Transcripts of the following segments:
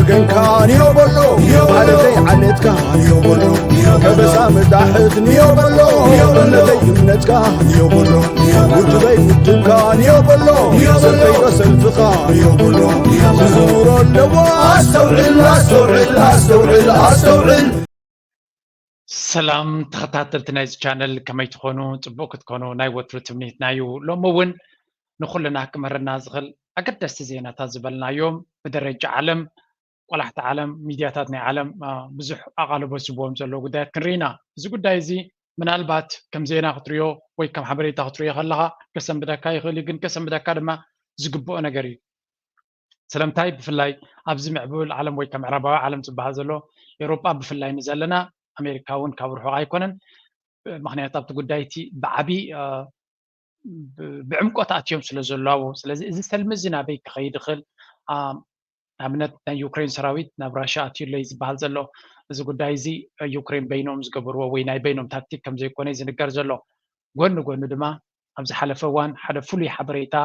ገንካ ንዮ በሎ ዓለተይ ዓለትካ ንዮ በሎ ከበሳ መዳሕት ንዮ በሎ እምነተይ እምነትካ ንዮ በሎ ውድበይ ውድብካ ንዮ በሎ ሰልፈይ ሰልፍኻ ንዮ በሎ ዝዝውሮ ኣለዎ ኣስተውዕል ኣስተውዕል ኣስተውዕል ኣስተውዕል። ሰላም ተኸታተልቲ ናይዚ ቻነል፣ ከመይ ትኾኑ? ጽቡቕ ክትኮኑ ናይ ወትሩ ትምኒትና እዩ። ሎሚ እውን ንኹልና ክምህረና ዝኽእል ኣገደስቲ ዜናታት ዝበልናዮም ብደረጃ ዓለም ቆላሕቲ ዓለም፣ ሚድያታት ናይ ዓለም ብዙሕ ኣቓልቦ ዝህብዎም ዘለዉ ጉዳያት ክንርኢ ኢና። እዚ ጉዳይ እዚ ምናልባት ከም ዜና ክትሪኦ ወይ ከም ሓበሬታ ክትሪኦ ከለኻ ከሰንብደካ ይኽእል እዩ፣ ግን ከሰንብደካ ድማ ዝግብኦ ነገር እዩ። ስለምንታይ ብፍላይ ኣብዚ ምዕቡል ዓለም ወይ ከም ምዕራባዊ ዓለም ዝበሃል ዘሎ ኤውሮጳ ብፍላይ ንዘለና ኣሜሪካ እውን ካብ ርሑቕ ኣይኮነን። ምክንያቱ ኣብቲ ጉዳይ እቲ ብዓቢ ብዕምቆት ኣትዮም ስለ ዘለዉ ስለዚ እዚ ሰልሚ እዚ ናበይ ክኸይድ ይኽእል? ኣብነት ናይ ዩክሬን ሰራዊት ናብ ራሽያ ኣትዩለይ ዝበሃል ዘሎ እዚ ጉዳይ እዚ ዩክሬን በይኖም ዝገበርዎ ወይ ናይ በይኖም ታክቲክ ከም ዘይኮነ ዝንገር ዘሎ። ጎኒ ጎኒ ድማ ኣብ ዝሓለፈ እዋን ሓደ ፍሉይ ሓበሬታ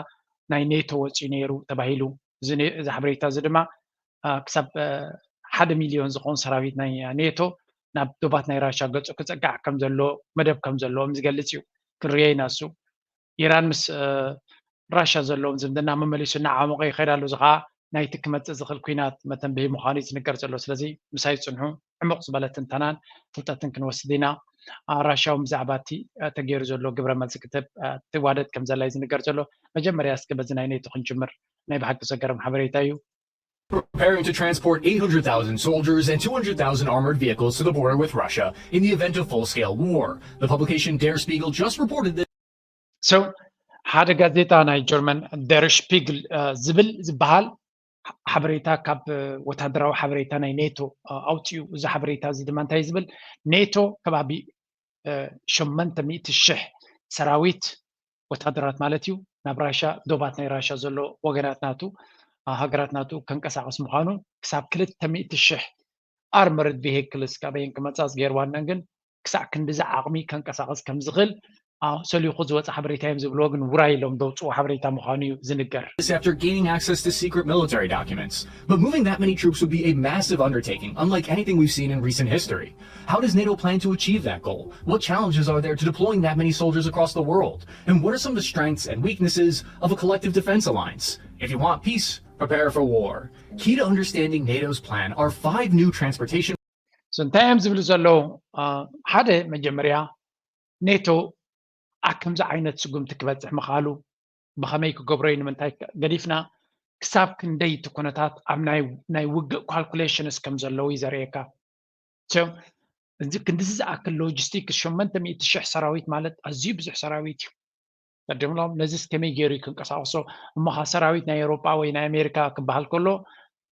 ናይ ኔቶ ወፂኡ ነይሩ ተባሂሉ። እዚ ሓበሬታ እዚ ድማ ክሳብ ሓደ ሚልዮን ዝኾን ሰራዊት ናይ ኔቶ ናብ ዶባት ናይ ራሽያ ገፁ ክፀጋዕ ከም ዘሎ መደብ ከም ዘለዎም ዝገልፅ እዩ። ክንርዮ ኢና እሱ ኢራን ምስ ራሽያ ዘለዎም ዝምድና መመሊሱ እናዓሞቐ ይኸይድ ኣሎ። እዚ ከዓ ናይቲ ክመፅእ ዝኽእል ኲናት መተንብሂ ምዃኑ እዩ ዝንገር ዘሎ። ስለዚ ምሳይ ፅንሑ ዕሙቕ ዝበለ ትንተናን ፍልጠትን ክንወስድ ኢና። ራሽያ እውን ብዛዕባ እቲ ተገይሩ ዘሎ ግብረ መልሲ ክትህብ ትዋደድ ከም ዘላ እዩ ዝንገር ዘሎ። መጀመርያ እስኪ በዚ ናይ ኔቶ ክንጅምር። ናይ ብሓቂ ዘገርም ሓበሬታ እዩ። preparing to transport eight hundred thousand soldiers and two hundred thousand armored vehicles to the border with Russia in the event of full-scale war. The publication Der Spiegel just reported this. So ሓደ ጋዜጣ ናይ ጀርመን ደር ሽፒግል ዝብል ዝበሃል ሓበሬታ ካብ ወታደራዊ ሓበሬታ ናይ ኔቶ ኣውፅኡ። እዚ ሓበሬታ እዚ ድማ እንታይ ዝብል? ኔቶ ከባቢ ሸመንተ ሚእቲ ሽሕ ሰራዊት ወታደራት ማለት እዩ ናብ ራሻ ዶባት ናይ ራሻ ዘሎ ወገናት ናቱ ሃገራት ናቱ ከንቀሳቀስ ምዃኑ ክሳብ ክልተ ሚእቲ ሽሕ ኣርመርድ ቪሄክልስ ካበየን ክመፃ ዝገይርዋነን ግን ክሳዕ ክንድዚ ዓቕሚ ከንቀሳቀስ ከም ዝኽእል ሰሊኹ ዝወፀ ሓበሬታ እዮም ዝብልዎ ግን ውራይ ኢሎም ዘውፅኡ ሓበሬታ ምዃኑ እዩ ዝንገር። This after gaining access to secret military documents. But moving that many troops would be a massive undertaking, unlike anything we've seen in recent history. How does NATO plan to achieve that goal? What challenges are there to deploying that many soldiers across the world? And what are some of the strengths and weaknesses of a collective defense alliance? If you want peace, prepare for war. Key to understanding NATO's plan are five new transportation እንታይ እዮም ዝብሉ ዘለዉ? ሓደ መጀመርያ ኔቶ ኣብ ከምዚ ዓይነት ስጉምቲ ክበፅሕ ምኽኣሉ ብኸመይ ክገብሮ እዩ? ንምንታይ ገዲፍና ክሳብ ክንደይ እቲ ኩነታት ኣብ ናይ ውግእ ካልኩሌሽንስ ከም ዘለዉ እዩ ዘርእየካ። ክንድዚ ዝኣክል ሎጂስቲክስ ሸመንተ ሚእቲ ሽሕ ሰራዊት ማለት ኣዝዩ ብዙሕ ሰራዊት እዩ። ቀዲምሎም ነዚስ ከመይ ገይሩ ክንቀሳቀሶ እሞ ሰራዊት ናይ ኤውሮጳ ወይ ናይ ኣሜሪካ ክበሃል ከሎ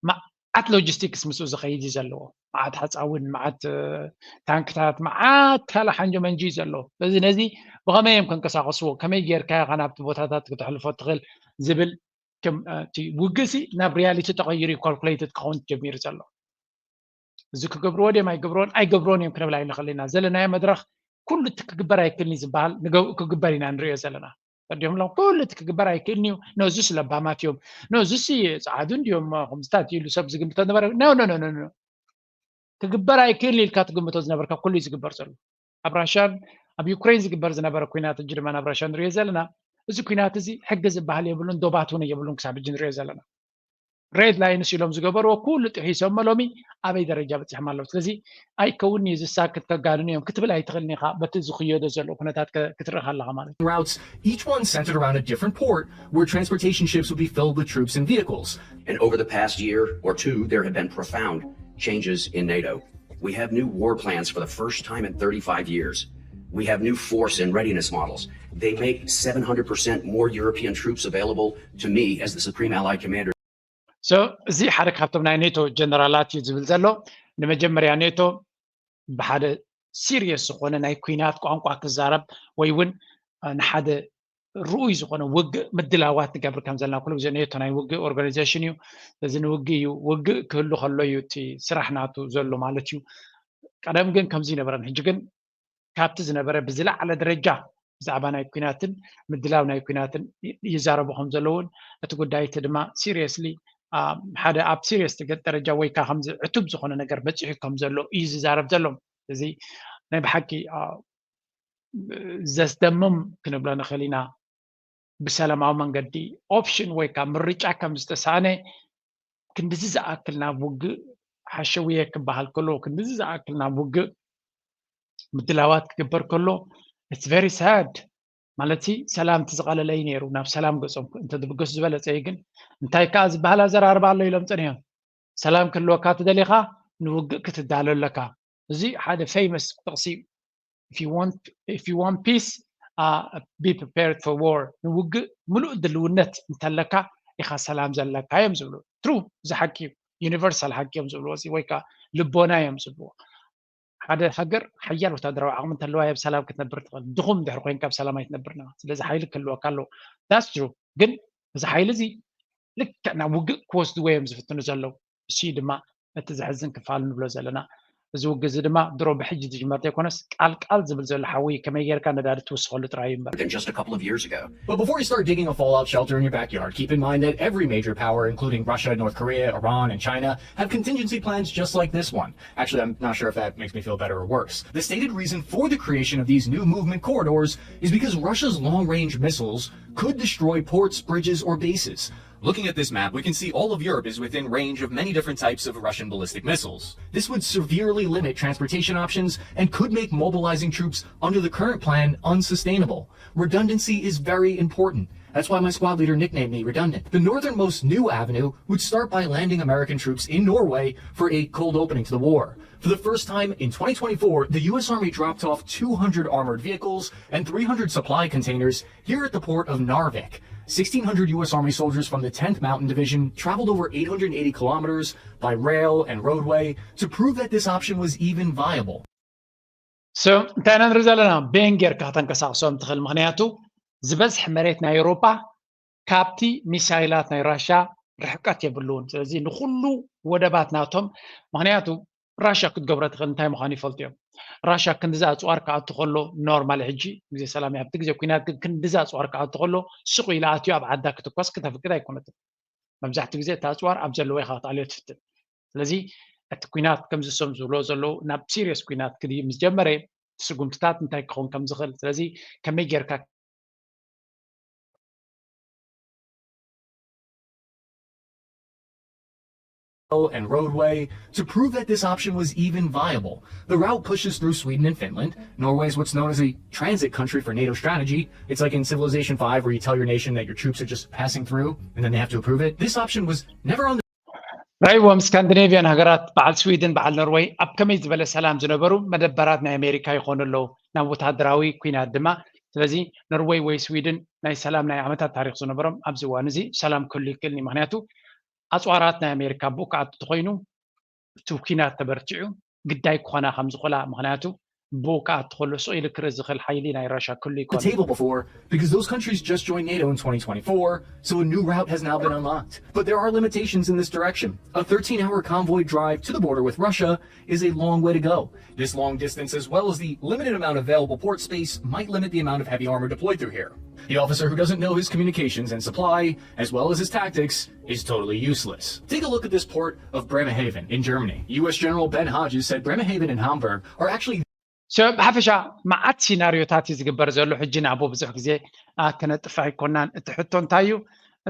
መዓት ሎጂስቲክስ ምስኡ ዝኸይድ እዩ ዘለዎ። መዓት ሓፃውን፣ መዓት ታንክታት፣ መዓት ካልእ ሓንጆ መንጂ እዩ ዘለዎ። ስለዚ ነዚ ብኸመይ እዮም ክንቀሳቀስዎ፣ ከመይ ጌርካ ኢኻ ናብቲ ቦታታት ክተሕልፎ ትኽእል ዝብል እቲ ውግእ ሲ ናብ ሪያሊቲ ተቐይሩ እዩ ካልኩሌትድ ክኸውን ጀሚሩ ዘሎ። እዚ ክገብርዎ ድዮም ኣይገብርዎን ኣይገብርዎን እዮም ክንብል ኣይንኽእል ኢና። ዘለናዮ መድረኽ ኩሉ እቲ ክግበር ኣይክእልን እዩ ዝበሃል ክግበር ኢና ንሪኦ ዘለና። ተረዲኹም ኣለኹም? ኩሉ እቲ ክግበር ኣይክእልን እዩ። ኖ እዚስ ለባማት እዮም፣ ኖ እዚስ ጸዓዱ እንድዮም፣ ከምዚታት ኢሉ ሰብ ዝግምቶ ዝነበረ። ኖ ኖ ኖ ኖ ክግበር ኣይክእልን ኢልካ ትግምቶ ዝነበርካ ኩሉ እዩ ዝግበር ዘሎ። ኣብ ራሽያን ኣብ ዩክሬን ዝግበር ዝነበረ ኲናት ሕጂ ድማ ናብ ራሽያ ንሪኦ ዘለና። እዚ ኲናት እዚ ሕጊ ዝበሃል የብሉን፣ ዶባት እውን የብሉን ክሳብ ሕጂ ንሪኦ ዘለና። ሬድ ላይንስ ኢሎም ዝገበርዎ ኩሉ ጥሒሶሞ ሎሚ ኣበይ ደረጃ በፂሖም ኣለዉ። ስለዚ ኣይከውን እዩ ዝሳክት ከጋንኑ እዮም ክትብል ኣይትኽእልን ኢኻ በቲ ዝኽየዶ ዘሎ ኩነታት ክትርኢ ከለኻ ማለት እዩ። routes, each one centered around a different port where transportation ships would be filled with troops and vehicles. And over the past year or two, there have been profound changes in NATO. We have new war plans for the first time in thirty-five years. We have new force and readiness models. They make seven hundred percent more European troops available to me as the Supreme Allied Commander. So እዚ ሓደ ካብቶም ናይ ኔቶ ጀነራላት እዩ ዝብል ዘሎ። ንመጀመርያ ኔቶ ብሓደ ሲሪየስ ዝኾነ ናይ ኲናት ቋንቋ ክዛረብ ወይ እውን ንሓደ ርኡይ ዝኾነ ውግእ ምድላዋት ንገብር ከም ዘለና ኩሉ ግዜ ኔቶ ናይ ውግእ ኦርጋናይዜሽን እዩ። እዚ ንውግእ እዩ፣ ውግእ ክህሉ ከሎ እዩ እቲ ስራሕ ናቱ ዘሎ ማለት እዩ። ቀደም ግን ከምዚ ይነበረን ሕጂ ግን ካብቲ ዝነበረ ብዝለዓለ ደረጃ ብዛዕባ ናይ ኲናትን ምድላው ናይ ኲናትን ይዛረቡ ከም ዘለውን እቲ ጉዳይ እቲ ድማ ሲሪየስሊ ሓደ ኣብ serious ደረጃ ወይ ከዓ ከምዚ ዕቱብ ዝኾነ ነገር በፂሑ ከም ዘሎ እዩ ዝዛረብ ዘሎ። እዚ ናይ ብሓቂ ዘስደምም ክንብሎ ንኽእል ኢና። ብሰላማዊ መንገዲ option ወይ ከዓ ምርጫ ከም ዝተሳነ ክንድዚ ዝኣክል ናብ ውግእ ሓሸውየ ክበሃል ከሎ ክንድዚ ዝኣክል ናብ ውግእ ምድላዋት ክግበር ከሎ it's very sad። ማለት ሰላም እቲ ዝቐለለ እዩ ነይሩ፣ ናብ ሰላም ገጾም እንተድብገሱ ዝበለጸ እዩ። ግን እንታይ ከዓ ዝበሃል ኣዘራርባ ኣሎ ኢሎም ጸኒሖም። ሰላም ክህልወካ ትደሊኻ ንውግእ ክትዳሎ ኣለካ። እዚ ሓደ famous ጥቕሲ እዩ። If you want peace, be prepared for war። ንውግእ ምሉእ ድልውነት እንተለካ ኢኻ ሰላም ዘለካ እዮም ዝብሉ። True፣ እዚ ሓቂ እዩ። Universal ሓቂ እዮም ዝብልዎ፣ እዚ ወይ ከዓ ልቦና እዮም ዝብልዎ። ሓደ ሃገር ሓያል ወታደራዊ ዓቕሚ እንተለዋ እያ ብሰላም ክትነብር ትኽእል። ድኹም ድሕሪ ኮይንካ ብሰላም ኣይትነብርን ኢኻ። ስለዚ ሓይሊ ክህልወካ ኣለዎ። That's true። ግን እዚ ሓይሊ እዚ ልክዕ ናብ ውግእ ክወስድዎ እዮም ዝፍትኑ ዘለዉ። እሱ እዩ ድማ እቲ ዘሕዝን ክፋል ንብሎ ዘለና። እዚ ውግእ እዚ ድማ ድሮ ብሕጂ ዝጅመር ዘይኮነስ ቃል ቃል ዝብል ዘሎ ሓዊ ከመይ ጌርካ ነዳዲ ትውስኸሉ ጥራይ እዩ እምበር። Than just a couple of years ago. But before you start digging a fallout shelter in your backyard, keep in mind that every major power, including Russia, North Korea, Iran, and China, have contingency plans just like this one. Actually, I'm not sure if that makes me feel better or worse. The stated reason for the creation of these new movement corridors is because Russia's long range missiles could destroy ports, bridges, or bases. Looking at this map, we can see all of Europe is within range of many different types of Russian ballistic missiles. This would severely limit transportation options and could make mobilizing troops under the current plan unsustainable. Redundancy is very important. That's why my squad leader nicknamed me Redundant. The northernmost new avenue would start by landing American troops in Norway for a cold opening to the war. For the first time in twenty twenty-four, the U S Army dropped off two hundred armored vehicles and three hundred supply containers here at the port of Narvik. Sixteen hundred U S Army soldiers from the tenth Mountain Division traveled over eight hundred eighty kilometers by rail and roadway to prove that this option was even viable. So እንታይ ኢና ንርኢ ዘለና? ቤን ጌርካ ከተንቀሳቕሶም ትኽእል። ምኽንያቱ ዝበዝሕ መሬት ናይ ኤውሮጳ ካብቲ ሚሳይላት ናይ ራሻ ርሕቀት የብሉን። ስለዚ ንኹሉ ወደባት ናቶም፣ ምኽንያቱ ራሻ ክትገብሮ ትኽእል እንታይ ምዃኑ ይፈልጡ እዮም። ራሻ ክንድዚ ኣፅዋር ክኣቱ ከሎ ኖርማል፣ ሕጂ ግዜ ሰላም ኣብቲ ግዜ ኩናት ግን ክንድዚ ኣፅዋር ክኣቱ ከሎ ስቕ ኢሉ ኣትዩ ኣብ ዓዳ ክትኮስ ክተፍቅድ ኣይኮነትን። መብዛሕትኡ ግዜ እቲ ኣፅዋር ኣብ ዘለዎ ኢኻ ክትኣልዮ ትፍትን። ስለዚ እቲ ኩናት ከምዚ ሶም ዝብሎ ዘለዉ ናብ ሲሪየስ ኩናት ክድይ ምስ ጀመረ ስጉምትታት እንታይ ክኸውን ከም ዝኽእል፣ ስለዚ ከመይ ጌርካ and roadway to prove that this option was even viable. The route pushes through Sweden and Finland. Norway is what's known as a transit country for NATO strategy. It's like in Civilization five where you tell your nation that your troops are just passing through and then they have to approve it. This option was never on the ራይዎም ስካንዲኔቪያን ሃገራት በዓል ስዊድን በዓል ኖርወይ ኣብ ከመይ ዝበለ ሰላም ዝነበሩ መደበራት ናይ ኣሜሪካ ይኾኑ ኣለዉ ናብ ወታደራዊ ኩናት ድማ ስለዚ ኖርወይ ወይ ስዊድን ናይ ሰላም ናይ ዓመታት ታሪክ ዝነበሮም ኣብዚ እዋን እዚ ሰላም ክህሉ ይክእል ምክንያቱ ኣፅዋራት ናይ ኣሜሪካ ብኡ ክኣቱ ተኮይኑ እቲ ኩናት ተበርቲዑ ግዳይ ክኾና ከም ዝኽእላ ምክንያቱ ብኡ ክኣቱ ከሎ ስቕ ኢሉ ክርኢ ዝኽእል ሓይሊ ናይ ራሻ ክህሉ the ይኮነ table before because those countries just joined NATO in twenty twenty-four, so a new route has now been unlocked. But there are limitations in this direction. A thirteen hour convoy drive to the border with Russia is a long way to go. This long distance, as well as the limited amount of available port space, might limit the amount of heavy armor deployed through here. The officer who doesn't know his communications and supply, as well as his tactics, is totally useless. Take a look at this port of Bremerhaven in Germany. U S General Ben Hodges said Bremerhaven and Hamburg are actually So ብሓፈሻ መዓት ሲናሪዮታት እዩ ዝግበር ዘሎ ሕጂ ንኣቦ ብዙሕ ግዜ ክነጥፍ ኣይኮናን እቲ ሕቶ እንታይ እዩ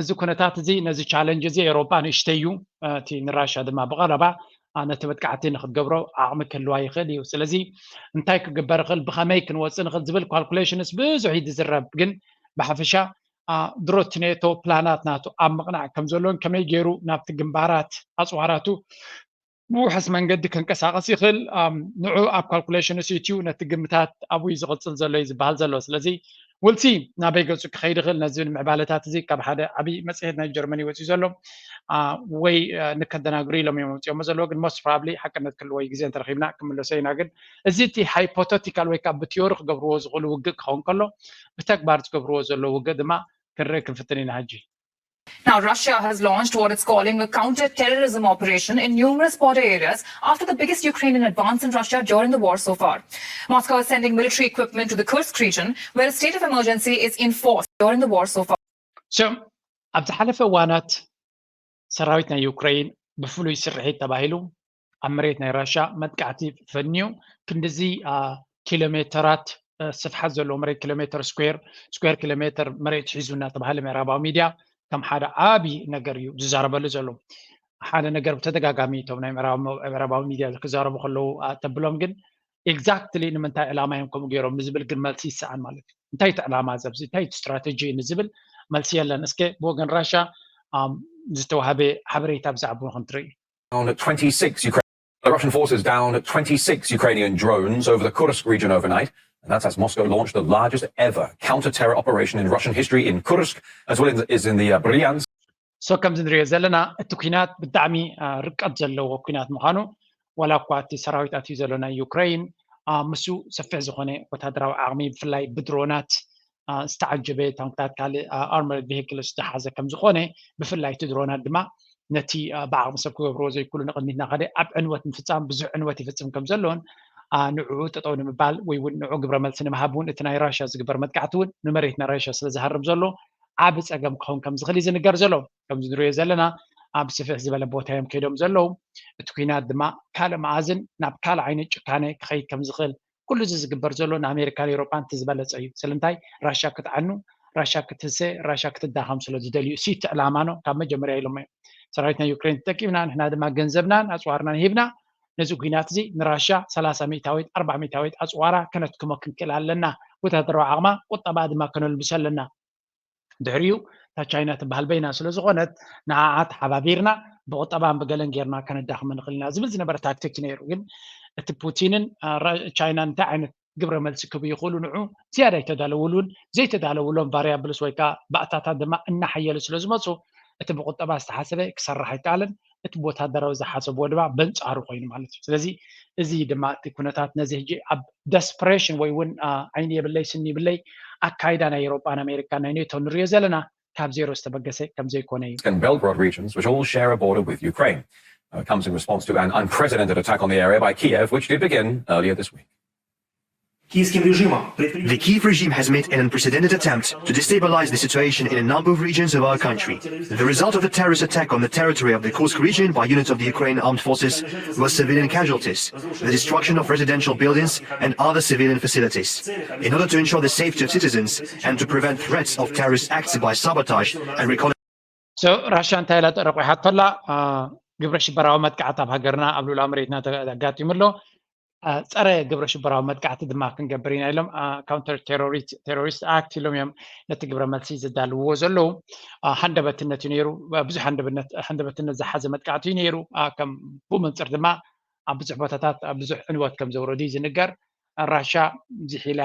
እዚ ኩነታት እዚ ነዚ ቻለንጅ እዚ ኤሮጳ ንእሽተይ እዩ እቲ ንራሻ ድማ ብቐረባ ነቲ መጥቃዕቲ ንክትገብሮ ዓቕሚ ክህልዋ ይኽእል እዩ ስለዚ እንታይ ክግበር ይኽእል ብኸመይ ክንወፅእ ንኽእል ዝብል ካልኩሌሽንስ ብዙሕ እዩ ዝዝረብ ግን ብሓፈሻ ድሮ እቲ ኔቶ ፕላናት ናቱ ኣብ ምቕናዕ ከም ዘሎን ከመይ ገይሩ ናብቲ ግንባራት ኣፅዋራቱ ብውሕስ መንገዲ ክንቀሳቐስ ይኽእል ንዑ ኣብ ካልኩሌሽንስ ኢትዩ ነቲ ግምታት ኣብኡ እዩ ዝቕፅል ዘሎ እዩ ዝበሃል ዘሎ ስለዚ ውልሲ ናበይ ገፁ ክኸይድ ይኽእል ነዚ ምዕባለታት እዚ ካብ ሓደ ዓብዪ መፅሄት ናይ ጀርመኒ ወፂኡ ዘሎ ወይ ንከደናግሩ ኢሎም እዮም ኣውፅኦሞ ዘለዎ ግን most probably ሓቅነት ክህልዎ እዩ ግዜ እንተረኺብና ክምለሶ ኢና ግን እዚ እቲ ሃይፖተቲካል ወይ ከዓ ብቲዮሪ ክገብርዎ ዝኽእሉ ውግእ ክኸውን ከሎ ብተግባር ዝገብርዎ ዘሎ ውግእ ድማ ክንርኢ ክንፍትን ኢና ሕጂ Now, Russia has launched what it's calling a counter-terrorism operation in numerous border areas after the biggest Ukrainian advance in Russia during the war so far. Moscow is sending military equipment to the Kursk region, where a state of emergency is in force during the war so far. So, ኣብ ዝሓለፈ እዋናት ሰራዊት ናይ ዩክሬን ብፍሉይ ስርሒት ተባሂሉ ኣብ መሬት ናይ ራሻ መጥቃዕቲ ፈንዩ ክንድዚ ኪሎ ሜተራት ስፍሓት ዘለዎ መሬት፣ ኪሎ ሜተር ስኩዌር ስኩዌር ኪሎ ሜተር መሬት ሒዙ እናተባሃለ ምዕራባዊ ሚድያ ከም ሓደ ዓቢ ነገር እዩ ዝዛረበሉ ዘሎ። ሓደ ነገር ብተደጋጋሚ እቶም ናይ ምዕራባዊ ሚድያ ክዛረቡ ከለዉ ተብሎም ግን exactly ንምንታይ ዕላማ እዮም ከምኡ ገይሮም ንዝብል ግን መልሲ ይሰኣን ማለት እዩ። እንታይ እቲ ዕላማ ዘብዚ እንታይ እቲ ስትራተጂ ንዝብል መልሲ የለን። እስከ ብወገን ራሻ ዝተዋህበ ሓበሬታ ብዛዕባኡ ክንትርኢ። Down twenty-six Ukrainian, the Russian forces down twenty-six Ukrainian drones over the Kursk region overnight. And that's as Moscow launched the largest ever counter-terror operation in Russian history in Kursk, as well as in the uh, Bryansk. So ከምዚ ንሪኦ ዘለና እቲ ኩናት ብጣዕሚ ርቀት ዘለዎ ኩናት ምዃኑ ዋላ እኳ እቲ ሰራዊት ኣትዩ ዘሎ ናይ ዩክሬን ምስ ሰፊሕ ዝኾነ ወታደራዊ ዓቕሚ ብፍላይ ብድሮናት ዝተዓጀበ ታንክታት ካልእ ኣርመርድ ቪሂክልስ ዝሓዘ ከም ዝኾነ ብፍላይ እቲ ድሮናት ድማ ነቲ ብዓቕሚ ሰብ ክገብርዎ ዘይክእሉ ንቕድሚት እናኸደ ኣብ ዕንወት ምፍፃም ብዙሕ ዕንወት ይፍፅም ከም ዘሎን ንዕኡ ጠጠው ንምባል ወይ እውን ንዑ ግብረ መልሲ ንምሃብ እውን እቲ ናይ ራሽያ ዝግበር መጥቃዕቲ እውን ንመሬት ናይ ራሽያ ስለ ዝሃርም ዘሎ ዓቢ ፀገም ክኸውን ከም ዝኽእል እዩ ዝንገር ዘሎ። ከምዚ ንሪኦ ዘለና ኣብ ስፍሕ ዝበለ ቦታ እዮም ከይዶም ዘለዉ። እቲ ኩናት ድማ ካልእ መኣዝን ናብ ካልእ ዓይነት ጭካነ ክኸይድ ከም ዝኽእል ኩሉ እዚ ዝግበር ዘሎ ንኣሜሪካን ኤውሮጳን እቲ ዝበለፀ እዩ። ስለምንታይ ራሻ ክትዓኑ፣ ራሻ ክትህሰ፣ ራሻ ክትዳኸም ስለ ዝደልዩ። እሱ እቲ ዕላማ ነው ካብ መጀመርያ ኢሎም እዮም። ሰራዊት ናይ ዩክሬን ተጠቂምና ንሕና ድማ ገንዘብናን ኣፅዋርናን ሂብና ነዚ ኩናት እዚ ንራሻ ሰላሳ ሚእታዊት ኣርባዓ ሚእታዊት ኣፅዋራ ከነትክሞ ክንክእል ኣለና። ወታደራዊ ዓቕማ ቁጠባ ድማ ከነልብሶ ኣለና። ድሕሪኡ እታ ቻይና ትበሃል በይና ስለ ዝኾነት ንዓዓ ተሓባቢርና ብቁጠባን ብገለን ጌርና ከነዳኽሞ ንኽእል ኢና ዝብል ዝነበረ ታክቲክ እዩ ነይሩ። ግን እቲ ፑቲንን ቻይናን እንታይ ዓይነት ግብረ መልሲ ክህቡ ይኽእሉ ንዑ ዝያዳ ኣይተዳለውሉን። ዘይተዳለውሎም ቫሪያብልስ ወይ ከዓ ባእታታት ድማ እናሓየሉ ስለ ዝመፁ እቲ ብቁጠባ ዝተሓሰበ ክሰርሕ ኣይከኣለን። እቲ ብወታደራዊ ዝሓሰብዎ ድማ በንፃሩ ኮይኑ ማለት እዩ። ስለዚ እዚ ድማ እቲ ኩነታት ነዚ ሕጂ ኣብ ደስፕሬሽን ወይ እውን ዓይኒ የብለይ ስኒ የብለይ ኣካይዳ ናይ ኤውሮጳን ኣሜሪካን ናይ ኔቶ ንሪኦ ዘለና ካብ ዜሮ ዝተበገሰ ከም ዘይኮነ እዩ። And Belgorod regions, which all share a border with Ukraine. Uh, comes in response to an unprecedented attack on the area by Kiev, which did begin earlier this week. Киевским режимом предпринято The Kyiv regime has made an unprecedented attempt to destabilize the situation in a number of regions of our country. The result of the terrorist attack on the territory of the Kursk region by units of the Ukraine armed forces was civilian casualties, the destruction of residential buildings and other civilian facilities. In order to ensure the safety of citizens and to prevent threats of terrorist acts by sabotage and recon So ራሽያ እንታይ ኢላ ረቑሓቶ ኣላ? ግብረ ሽበራዊ መጥቃዕቲ ኣብ ሃገርና ኣብ ልኡላዊ መሬትና ኣጋጢሙ ኣሎ። ጸረ ግብረ ሽበራዊ መጥቃዕቲ ድማ ክንገብር ኢና ኢሎም ካውንተር ቴሮሪስት ኣክት ኢሎም እዮም ነቲ ግብረ መልሲ ዘዳልውዎ ዘለዉ። ሃንደበትነት እዩ ነይሩ፣ ብዙሕ ሃንደበትነት ዝሓዘ መጥቃዕቲ እዩ ነይሩ። ከም ብኡ መንፅር ድማ ኣብ ብዙሕ ቦታታት ኣብ ብዙሕ ዕንወት ከም ዘውረዱ እዩ ዝንገር። ራሻ ዝሒላ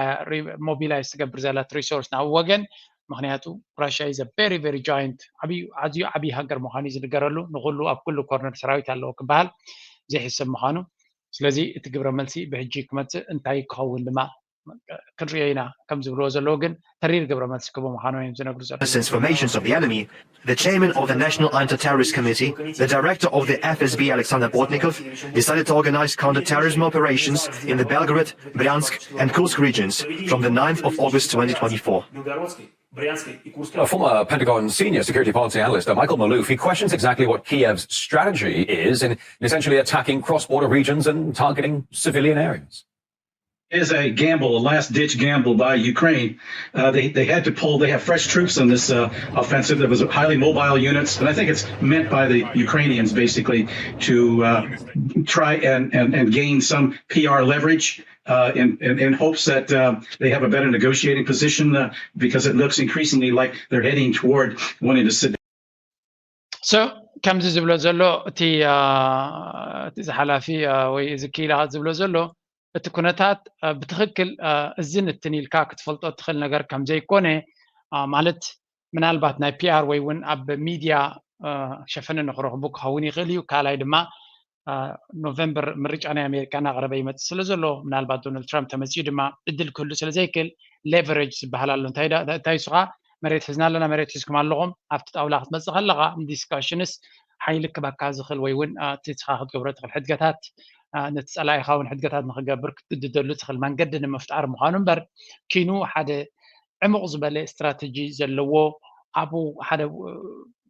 ሞቢላይዝ ትገብር ዘላት ሪሶርስ ናብ ወገን ምክንያቱ ራሽያ is a very very giant ዓብዩ ኣዝዩ ዓብዪ ሃገር ምዃኑ እዩ ዝንገረሉ። ንኩሉ ኣብ ኩሉ ኮርነር ሰራዊት ኣለዎ ክበሃል ዘይሕሰብ ምዃኑ። ስለዚ እቲ ግብረ መልሲ ብሕጂ ክመፅእ እንታይ ክኸውን ድማ ክንሪኦ ኢና ከም ዝብልዎ ዘለዉ ግን ተሪር ግብረ መልሲ ክህቡ ምዃኖም እዮም ዝነግሩ ዘለዉ። Since formations of the enemy, the chairman of the National Anti-Terrorist Committee, the director of the F S B, Alexander Bortnikov, decided to organize counter-terrorism operations in the Belgorod, Bryansk, and Kursk regions from the ninth of August twenty twenty-four. A former Pentagon senior security policy analyst, uh, Michael Maloof, he questions exactly what Kiev's strategy is in essentially attacking cross-border regions and targeting civilian areas. Is a gamble, a last ditch gamble by Ukraine. Uh, they, they had to pull, they have fresh troops in this uh, offensive that was highly mobile units. And I think it's meant by the Ukrainians basically to uh, try and, and, and gain some P R leverage uh, in, in, in hopes that uh, they have a better negotiating position uh, because it looks increasingly like they're heading toward wanting to sit So ከምዚ ዝብሎ ዘሎ እቲ እቲ ዝሓላፊ ወይ እዚ ክኢላ ዝብሎ ዘሎ እቲ ኩነታት ብትኽክል እዝን እትን ኢልካ ክትፈልጦ ትኽእል ነገር ከም ዘይኮነ ማለት ምናልባት ናይ ፒኣር ወይ እውን ኣብ ሚድያ ሸፈነ ንክረኽቡ ክኸውን ይኽእል እዩ። ካልኣይ ድማ ኖቨምበር ምርጫ ናይ ኣሜሪካ እናቐረበ ይመፅእ ስለ ዘሎ ምናልባት ዶናልድ ትራምፕ ተመፂኡ ድማ እድል ክህሉ ስለ ዘይክእል ሌቨሬጅ ዝበሃል ኣሎ። እንታይ እሱ ከዓ መሬት ሒዝና ኣለና፣ መሬት ሒዝኩም ኣለኹም ኣብቲ ጣውላ ክትመፅእ ከለኻ ንዲስካሽንስ ሓይሊ ክበካ ዝኽእል ወይ እውን እቲ ንስኻ ክትገብሮ ትኽእል ሕድገታት ነቲ ፀላኢኻ እውን ሕድገታት ንክገብር ክትግድደሉ ትኽእል መንገዲ ንምፍጣር ምዃኑ እምበር ኪኑ ሓደ ዕሙቕ ዝበለ ስትራተጂ ዘለዎ ኣብኡ ሓደ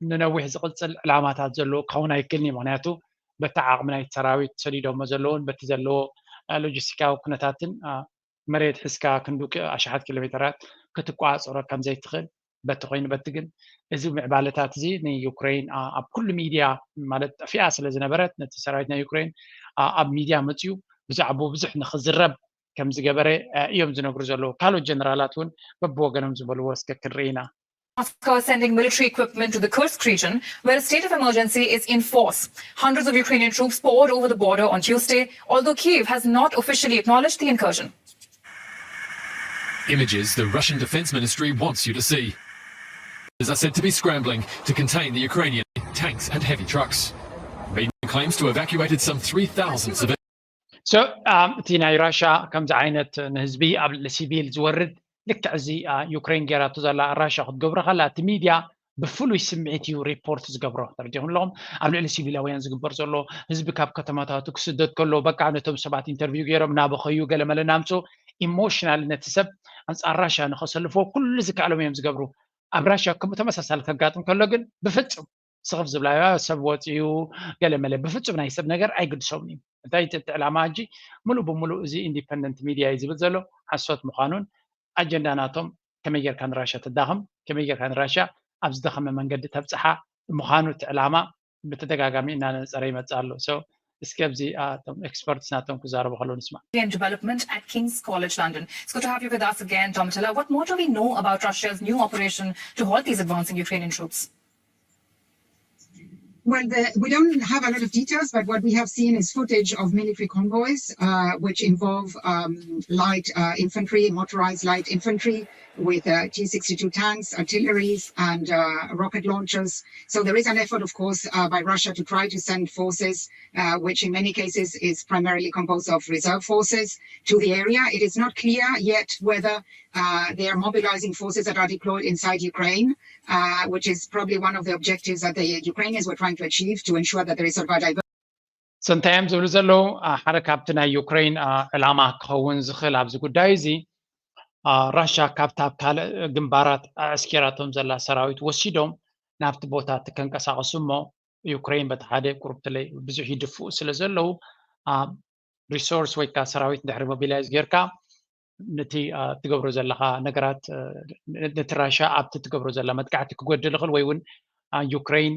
ንነዊሕ ዝቕፅል ዕላማታት ዘለዎ ክኸውን ኣይክእልን እዩ። ምክንያቱ በቲ ዓቕሚ ናይ ሰራዊት ሰዲዶሞ ዘለውን በቲ ዘለዎ ሎጂስቲካዊ ኩነታትን መሬት ሒዝካ ክንዱ ኣሽሓት ኪሎ ሜተራት ክትቋፀሮ ከም ዘይትኽእል በቲ ኮይኑ በቲ ግን እዚ ምዕባለታት እዚ ንዩክሬን ኣብ ኩሉ ሚድያ ማለት ጠፊኣ ስለ ዝነበረት ነቲ ሰራዊት ናይ ዩክሬን ኣብ ሚድያ መፅዩ ብዛዕባኡ ብዙሕ ንክዝረብ ከም ዝገበረ እዮም ዝነግሩ ዘለዉ። ካልኦት ጀነራላት እውን በብወገኖም ዝበልዎ እስከ ክንርኢ ኢና። Moscow is sending military equipment to the Kursk region, where a state of emergency is in force. Hundreds of Ukrainian troops poured over the border on Tuesday, although Kyiv has not officially acknowledged the incursion. Images the Russian Defense Ministry wants you to see. As I said, to be scrambling to contain the Ukrainian tanks and heavy trucks. Beijing claims to have evacuated some three thousand civilians. So እቲ ናይ ራሻ ከምዚ ዓይነት ንህዝቢ ኣብ ልዕሊ ሲቪል ዝወርድ ልክዕ እዚ ዩክሬን ጌራቶ ዘላ ራሻ ክትገብሮ ከላ እቲ ሚድያ ብፍሉይ ስምዒት እዩ ሪፖርት ዝገብሮ። ተረዲኹም ኣለኹም? ኣብ ልዕሊ ሲቪላውያን ዝግበር ዘሎ ህዝቢ ካብ ከተማታቱ ክስደድ ከሎ በቃ ነቶም ሰባት ኢንተርቪው ገይሮም እናበኸዩ ገለመለ እናምፅኡ ኢሞሽናል ነቲ ሰብ ኣንፃር ራሻ ንኸሰልፎ ኩሉ ዝከኣሎም እዮም ዝገብሩ። ኣብ ራሻ ከምኡ ተመሳሳሊ ከጋጥም ከሎ ግን ብፍፁም ስኽፍ ዝብላ ሰብ ወፂኡ ገለመለ ብፍፁም ናይ ሰብ ነገር ኣይግድሶምን እዩ። እንታይ እቲ ዕላማ ሕጂ ሙሉእ ብሙሉእ እዚ ኢንዲፐንደንት ሚድያ እዩ ዝብል ዘሎ ሓሶት ምዃኑን ኣጀንዳ ናቶም ከመይ ጌርካ ንራሻ ተዳኽም ከመይ ጌርካ ንራሻ ኣብ ዝደኸመ መንገዲ ተብፅሓ ምዃኑ እቲ ዕላማ ብተደጋጋሚ እናነፀረ ይመፅእ ኣሎ። So እስኪ ኣብዚ እቶም ኤክስፐርትስ ናቶም ክዛረቡ ከለዉ ንስማዕ። Ukrainian development at King's College London. It's good to have you with us again, Domitilla. What more do we know about Russia's new operation to halt these advancing Ukrainian troops? Well, the, we don't have a lot of details, but what we have seen is footage of military convoys, uh, which involve um, light uh, infantry, motorized light infantry, with uh, T sixty-two tanks, artilleries, and uh, rocket launchers. So there is an effort, of course, uh, by Russia to try to send forces, uh, which in many cases is primarily composed of reserve forces, to the area. It is not clear yet whether uh, they are mobilizing forces that are deployed inside Ukraine, uh, which is probably one of the objectives that the Ukrainians were trying to achieve to ensure that there is sort of a diversion. So እንታይ እዮም ዝብሉ ዘለዉ? ሓደ ካብቲ ናይ ዩክሬን ዕላማ ክኸውን ዝኽእል ኣብዚ ጉዳይ እዚ ራሻ ካብታ ኣብ ካልእ ግንባራት ኣዕስኪራቶም ዘላ ሰራዊት ወሲዶም ናብቲ ቦታ እቲ ከንቀሳቐሱ እሞ ዩክሬን በቲ ሓደ ቁሩብ ትለይ ብዙሕ ይድፍኡ ስለ ዘለዉ ሪሶርስ ወይ ከዓ ሰራዊት እንድሕሪ ሞቢላይዝ ጌርካ ነቲ ትገብሮ ዘለኻ ነገራት ነቲ ራሻ ኣብቲ ትገብሮ ዘላ መጥቃዕቲ ክጎድል ይኽእል ወይ እውን ዩክሬን